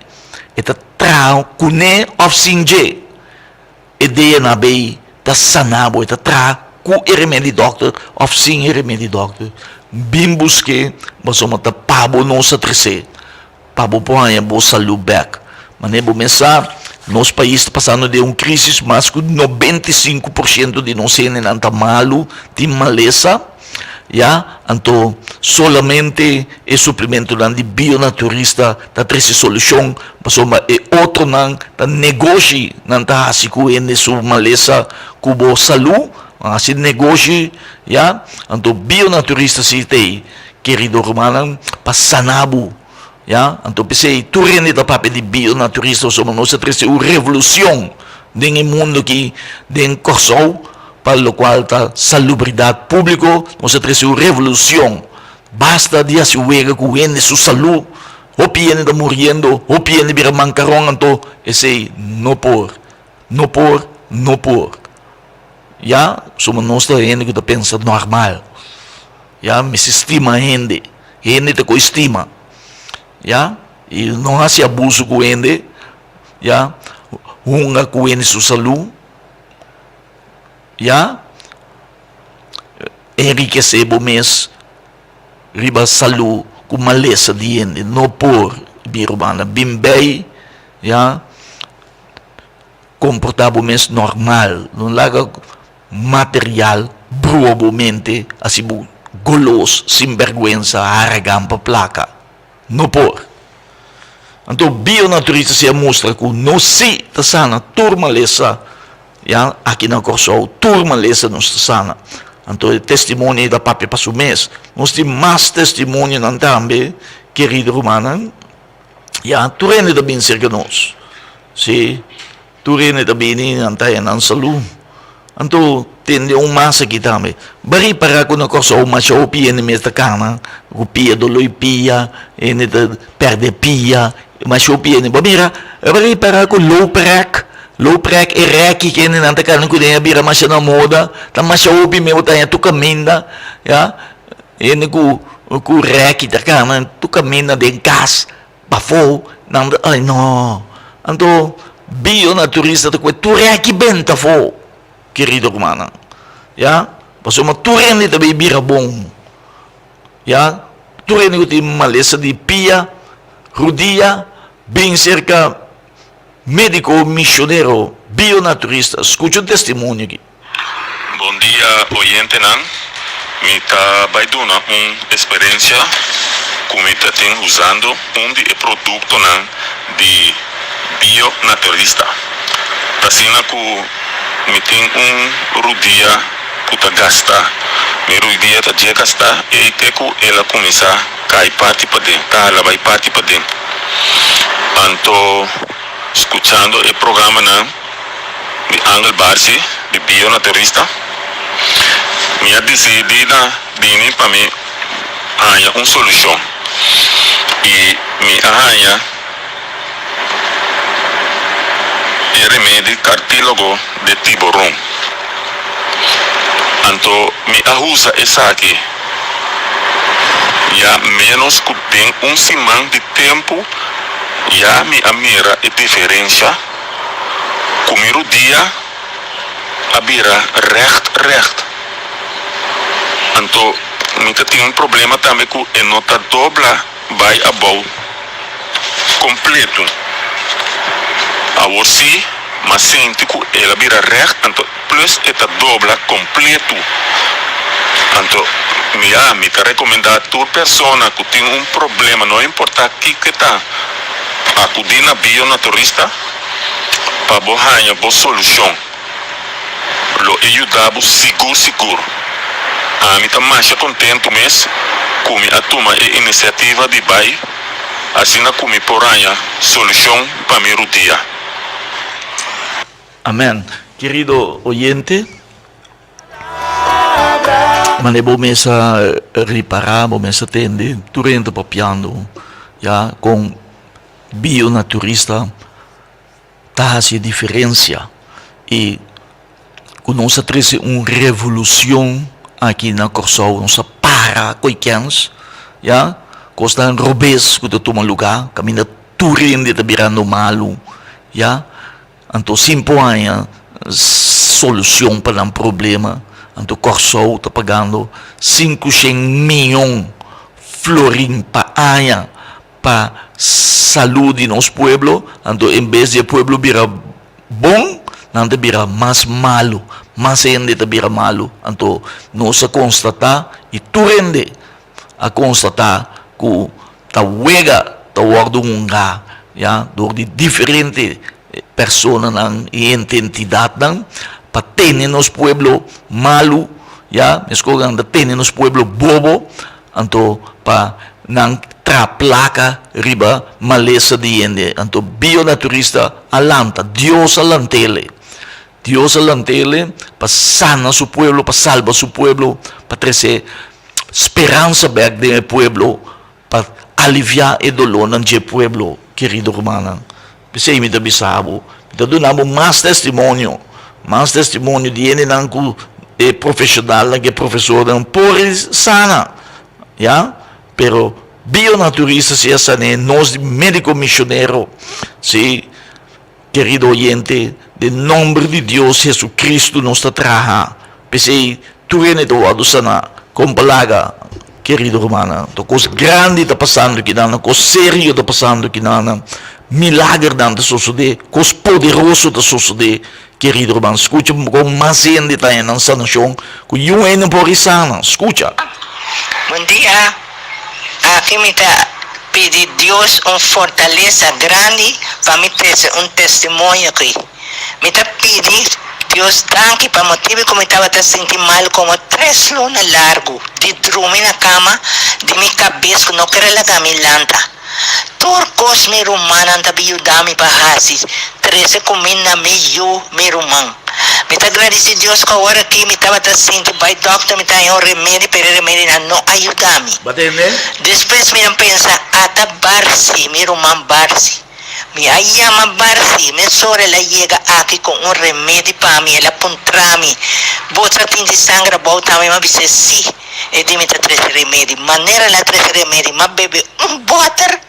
E ta traha kuné òf sin dje. E DNAB ta sana bo, e ta traha ku e remedi di dòkter òf sin e remedi di dòkter. Bin busk'é pasobra ta pa bo nos a tres'é, pa bo por haña bo salú bèk. Manera bo mes sa, nos pais ta pasando den un krísis, mas ku 95% di nos hendenan ta malu, tin malesa, ya. Anto solamente e suplementonan di bionaturista ta trese solushon, pasobra e otronan ta negoshi nan ta hasi ku hende su malesa ku bo salú, nan hasi negoshi, ya. Anto bionaturista si ta ei, kerido rumannan, pa sana bo, ya. Anto p'esei tur hende ta papia di bionaturista pasobra nos a trese un revolushon den e mundu aki, den Kòrsou, pa lokual ta salubridat públiko, nos a trese un revolushon. Basta di hasi wega ku hende su salú. Hopi hende ta muriendo, hopi hende bira mankaron, anto esei no por, no por, no por. Ya, pasobra nos ta hende ku ta pensa normal. Ya, mester stima hende, hende ta koe stima. Ya, i no hasi abuso ku hende, ya, hunga ku hende su salú. Ya, enrikesé bo mes riba salú ku malesa di hende no por mi rumannan. Bin bei, ya, komportá bo mes normal, no laga material brua bo mente hasi bo golos, sinbèrgwensa, haragan pa plaka. No por. Anto bionaturista si a mustra ku nos si ta sana tur malesa ya aki na Kòrsou, tur malesa nos ta sana. Anto e testimonio ei ta papia pa su mes. Nos tin mas testimonionan tambe, kerido rumannan, ya tur hende ta bin serka nos. Si. Tur hende ta bini nan ta haña nan salú. Anto tende un mas aki tambe. Bo ripará ku na Kòrsou masha hopi hende mes ta kana ku pia doló i pia, hende ta pèrdè pia, masha hopi hende. Bo mira, bo ripará ku looprek, looprek e rèki ku hendenan ta kana kuné a bira masha na moda, ta masha hopi mes bo ta haña tur kaminda, ya. Hende ku ku rèki ta kana tur kaminda den kas. Pafó nan ta ay no. Anto bio na turista ta kue tur rèki benta afó, kerido rumannan. Ya, pasobra tur hende ta bay bira bon. Ya, tur hende ku tin malesa di pia, rudia, bin serka médiko mishonero bio na turista. Skucha un testimonio aki. Bon dia oyentenan, mi ta bai duna un esperencia cu mi ta tin usando un di e productonan di Bio Naturista. T'asina cu mi tin un rudia cu ta gasta, mi rudia ta dje gasta ey te cu el a cuminsa cay parti paden, ta hala bay parti paden. Anto scuchando e programanan. Di Angel Barsi di Bio Naturista, Mi a disidí na bini pa mi haña un solushon i mi a haña e remedi kartílogo de tiburon. Anto mi a usa esaki ya ménos ku den un siman di tempu ya mi a mira e diferensha. Ku mi rudia a bira règt règt. Anto mi ta tin un problema tambe ku e no ta dobla bai abou kompletu. Awor sí m'a sinti ku el a bira règt anto plus e ta dobla kompletu. Anto mi a mi ta rekomendá tur persona ku tin un problema no importá kiko e ta. Akudí na bionaturista pa bo haña bo solushon. Lo e yuda bo sigur sigur. Ami ta masha kontentu mes ku mi a tuma e inisiativa di bai asina ku mi por haña solushon pa mi rudia. Amen. Kerido oyente, Mane bo mes a ripara, bo mes a tende, tur hende ta papiando ya kon bionaturista ta hasi e diferensia i ku nos a trese un revolushon aki na Kòrsou, nos a para koe kèns. Ya, kosnan robes ku ta tuma lugá, kaminda tur hende ta birando malu, ya. Anto sin por haña solushon pa nan problema, anto Kòrsou ta pagando sinkushen mion florin pa aña pa salú di nos pueblo, anto en bes di e pueblo bira bon, nan ta bira mas malu, mas hende ta bira malu. Anto nos a konstatá i tur hende a konstatá ku ta wega ta wòrdu hungá ya dor di diferente personanan i entidatnan pa tene nos pueblo malu ya meskos nan ta tene nos pueblo bobo anto pa nan traha plaka riba malesa di hende anto bionaturista a lanta Dios a lant'ele Dios a lant'ele pa sana su pueblo pa salba su pueblo pa trese speransa bek den e pueblo pa aliviá e dolónan dje pueblo, kerido rumannan. P'esei mi ta bisa bo, mi ta duna bo mas testimonio, mas testimonio di hendenan ku e profeshonalnan, ku e profesornan por sana, ya. Pero bionaturista si a san'é, nos di médiko mishonero, si, Kerido oyente, den nomber di Dios Jesucristo nos ta traha, p'esei tur hende ta wòrdu saná. Kon pa laga, kerido rumannan? Ta kos grandi ta pasando kinan, kos serio ta pasando kinan, milagernan ta sosodé, kos poderoso ta sosodé, kerido ruman. Skucha kon mas hende ta haña nan sanashon ku niun hende por risana. Skucha! Bon dia, aki mi ta pidi Dios un fortalesa grandi pa mi trese un testimonio aki. Mi ta pidi Dios danki pa motibu ku mi tabata sinti mal komo tres luna largu di drumi na kama di mi kabes ku no kere laga mi lanta. Tur kos mi rumannan ta bin yuda mi pa hasi, trese kuminda mi yu, mi ruman. Mi ta gradisí Dios ku awor aki mi tabata sinti bai dòkter mi ta haña un remedi pero e remedinan no a yuda mi. Despues mi a pensa ata Barsi, mi ruman Barsi. Mi a yama Barsi, mesora el a yega aki ku un remedi pa mi, el a puntra mi, Bo ta tinti sanger abou tambe? Mi a bis'é si. E di mi ta trese remedi. Manera el a trese remedi, m'a bebe un bòter,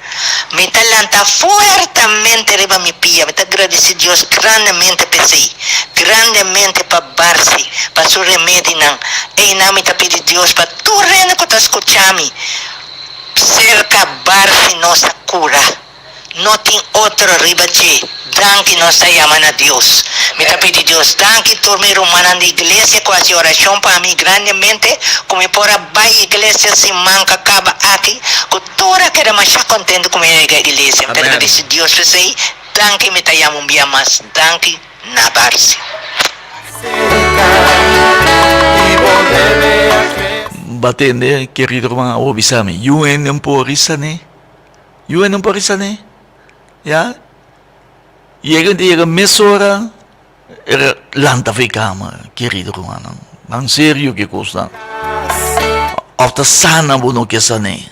mi ta lanta fuertamente riba mi pia. Mi ta gradisí Dios grandemente p'esei, grandemente pa Barsi, pa su remedinan. Einan mi ta pidi Dios pa tur hende ku ta skucha mi, serka Barsi nos ta kura. No tin otro riba dje. Danki nos ta yama na Dios. Mi ta pidi Dios danki tur mi rumannan di iglesia ku hasi orashon pa mi grandemente ku mi por a bai iglesia siman ku a kaba aki ku tur a keda masha kontentu ku mi a yega iglesia. Mi ta gradisi Dios p'esei. Danki mi ta yama un bia mas danki na Barsi. Batende, kerido ruman, awor bisa mi, yu hende por risa ne? Yu e no por risa ne. Ya. Yega di yega mesora e lanta for e kama, kerido rumannan. Nan serio ki kosnan. Of ta sana bo no ke san'é.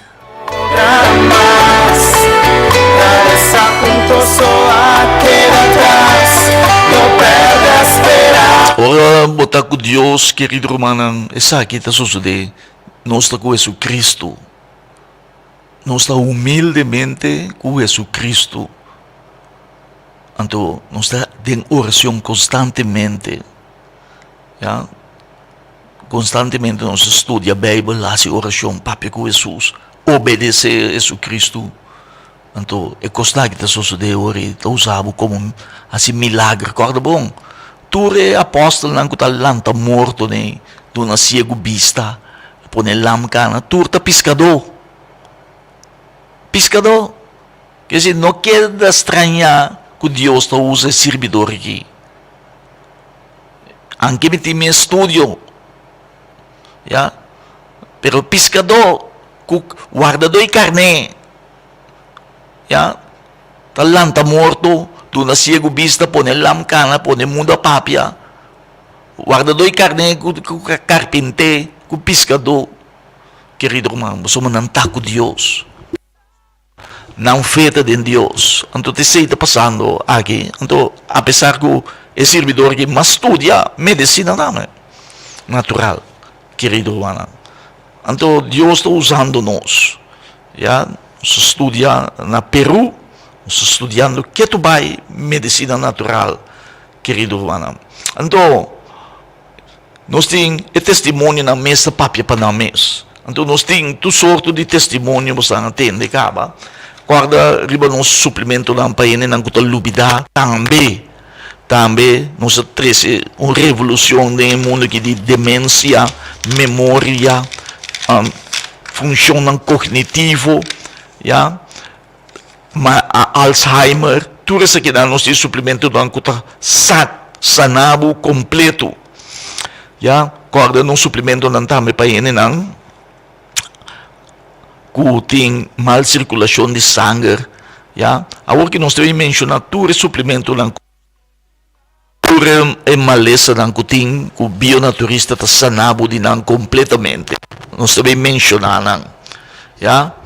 Ora bo ta ku Dios, kerido rumannan, esaki ta sosodé. Nos ta ku Jesucristo. Nos ta humildemente ku Jesucristo, anto nos ta den oracion constantemente, ya, constantemente nos ta studia Bijbel, haci oracion, papia ku Jesus, obedece Jesucristo, anto e kosnan aki ta sosode ora e ta usa bo komo haci milager, kòrda bon, tur e apòstelnan ku ta lanta morto den duna siegu bista. Pone lam kana, tur ta piskadó. Piskadó. Ke si no keda strañá ku Dios ta usa e sirbidor aki. Anke mi tin mi estudio, ya, pero piskadó ku wardadó e karné, ya, ta lanta morto, duna siegu bista, pone lam kana, pone muda papia. Wardadó i karné ku karpinté ku piskadó, kerido ruman, pasobra nan ta ku Dios. Nan fe ta den Dios. Anto ta esei ta pasando aki. Anto apesar ku e sirbidor aki mas studia medisina tambe natural, kerido rumannan. Anto Dios ta usando nos. Ya, nos a studia na Peru, nos ta studiando ketu bai medisina natural, kerido rumannan. Anto, nos tin e testimonionan mes ta papia pa nan mes. Anto nos tin tur sorto di testimonio bo esnan a tende kaba. Kòrda riba nos suplimentonan pa hendenan ku ta lubidá tambe. Tambe nos a trese un revolucion den e mundo aki di demencia, memoria, funcionnan cognitivo, ya, ma Alzheimer, tur esakinan nos tin suplementonan cu ta sa sana bo completo, ya. Corda nos suplementonan tambe pa hendenan ku tin mal sirkulashon di sanger, ya. Awor ki nos ta bin menshoná tur e suplementonan, tur e malesanan ku tin, ku bionaturista ta sana bo di nan kompletamente. Nos ta bin menshoná nan, ya.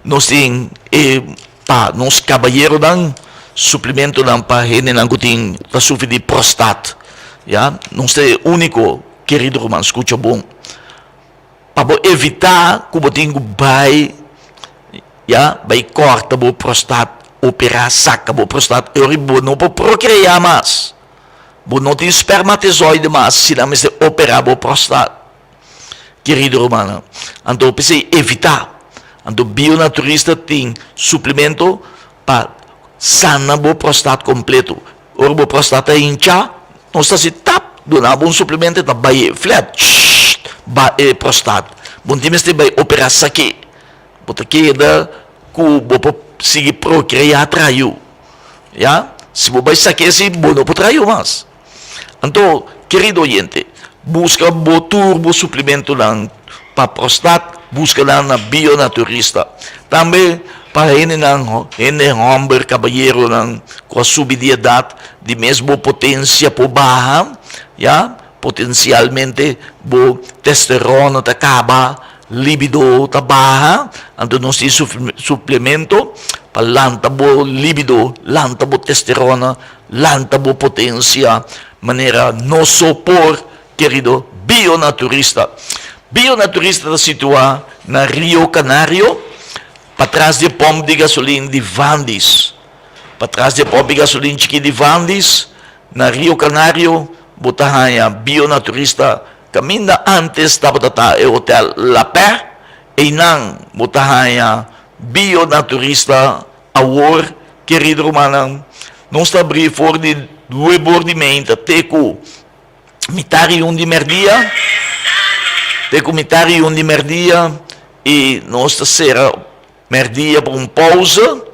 Nos tin e pa nos kabayeronan, suplementonan pa hendenan ku tin ta sufri di prostat, ya. Nos ta e úniko, kerido ruman, skucha bon. Pa bo evitá ku bo tin ku bai ya bai kòrta bo prostat, operá, saka bo prostat, e ora bo no por prokreá mas. Bo no tin spermatozoide mas si nan mester operá bo prostat, kerido rumannan. Anto p'esei evitá. Anto bionaturista tin suplemento pa sana bo prostat kompleto. Ora bo prostat ta hinchá, nos ta hasi tap, duna bo un suplemento e ta bai flat, shhh, ba e prostat. Bo no tin mester bai operá sak'é. Bo ta keda ku bo por sigui prokreá traha yu. Ya, si bo bai sak'é si, bo no por traha yu mas. Anto, kerido oyente, buska bo tur bo suplementonan pa prostat, buska nan na Bionaturista. Tambe pa hendenan, hende hòmber, kabayeronan ku a subi di edat, di mes bo potensia por baha, ya, potensialmente bo testosterona ta kaba, libido ta baha, anto nos tin suplemento pa lanta bo libido, lanta bo testosterona, Lanta bo potencia manera no so por, kerido Bionaturista. Bionaturista ta situa na Rio Canario, patras di e pomp di gasolin di Vandis. Patras di e pomp di gasolin chiki di Vandis, na Rio Canario, bo ta haña Bionaturista kaminda antes tabata ta e hotel La Paix, einan bo ta haña Bionaturista. Awor, kerido rumannan, nos ta abrí for di nuebor di meinta te ku mitar i un di mèrdia, te ku mitar i un di mèrdia, i nos ta sera mèrdia pa un pousa.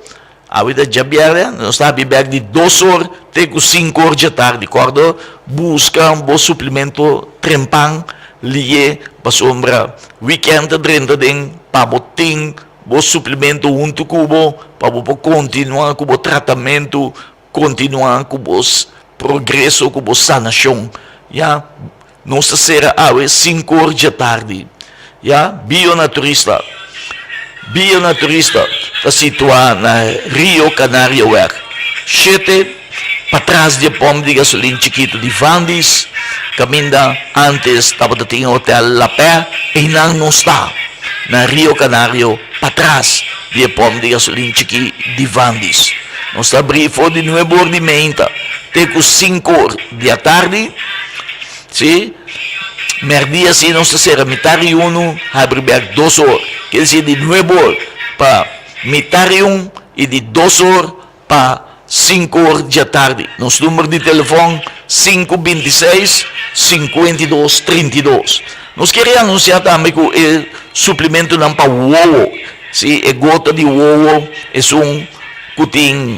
Awe ta djabièrnè, nos ta habri bèk di dos or te ku sinku or djatardi. Kòrda buska bo suplemento trempan lié pasobra wikènt ta drenta den pa bo tin Bo suplemento huntu ku bo pa bo por kontinuá ku bo tratamentu, kontinuá ku bo progreso, ku bo sanashon. Ya, nos ta sera awe sinkor djatardi. Ya, Bionaturista Bionaturista ta situá na Rio Canarioweg shete, patras di e pòmp di gasolin chikitu di Vandis, kaminda ántes tabata tin e hotèl La Pè, einan nos ta. Na Rio Canario patras di e pòmp di gasolin chikí di Vandis. Nos ta abrí for di nuebe or di meinta te ku sinku or di atardi. Sí, mèrdia sí nos ta sera mitar i unu, habri bèk dos or. Kel si di nuebe or pa mitar i un i di dos or pa sinku or djatardi. Nos number di telefòn, sinku 26 52 32. Nos kere anunsiá tambe ku e suplimentonan pa wowo, sí, e gota di wowo, esun ku tin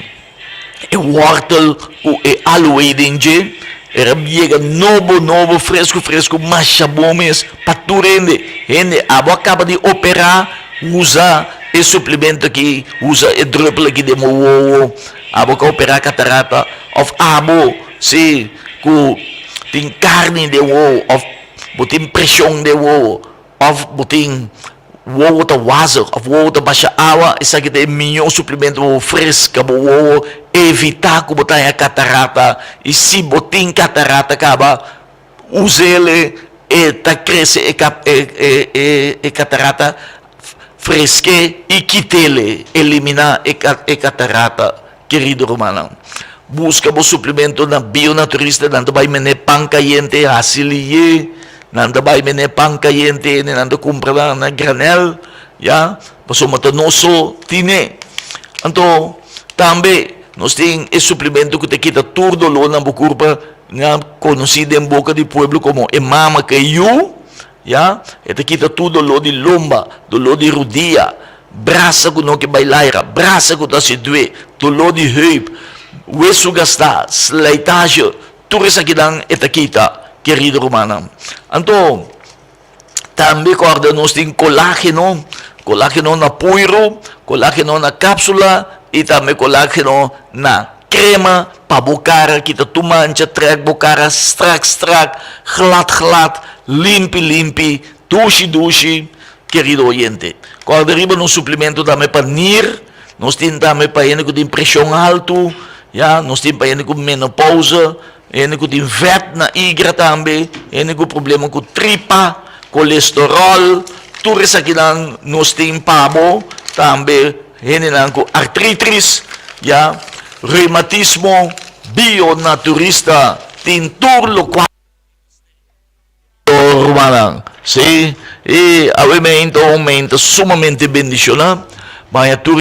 e wòrtel ku e aloe den dje, e ra yega nobo nobo, fresku fresku, masha bon mes pa tur hende. Hende, abo a kaba di operá, usa e suplemento aki, usa e drùpel aki den bo wowo, abo ka operá katarata, òf abo si ku tin karni den wowo, òf bo tin preshon den wowo, òf bo tin wowo ta wazig, òf wowo ta basha awa, esaki ta e mihó suplemento pa bo freska bo wowo, evitá ku bo ta haña katarata, i si bo tin katarata kaba, Usele e ta crece e e e e catarata. Fresk'é i kit'ele, eliminá e e katarata, kerido rumannan. Buska bo suplemento na Bionaturista, nan ta bai mene pan kayente, hasi liyé, nan ta bai mene pan kayente, hende nan ta kumpra nan na granèl, ya, pasobra ta nos so tine. Anto, tambe nos tin e suplemento ku ta kita tur doló na bo kurpa, nan konosí den boka di pueblo komo e mama ku e yu. Ya, e ta kita tur doló di lomba, doló di rudia, brasa ku no ke bai laira, brasa ku ta hasi due, doló di heup, wesu gastá, slijtage, tur esakinan e ta kita, kerido rumannan. Anto, tambe kòrda nos tin kolágeno, kolágeno na puiru, kolágeno na kápsula i tambe kolágeno na Crema pa bo cara kita tur mancha trek bo cara strak strak glad glad limpi limpi dushi dushi kerido oyente corda riba nos suplemento tambe pa nir nos tin tambe pa hende cu tin presion halto ya nos tin pa hende cu menopausa hende cu tin vet na igra tambe hende cu problema cu tripa colesterol tur esakinan nos tin pa bo tambe. Hendenan ku artritis, ya, reumatismo, bionaturista tin tur lokual rumannan. Sí, i awe meinta un meinta sumamente bendishoná. Baña tur.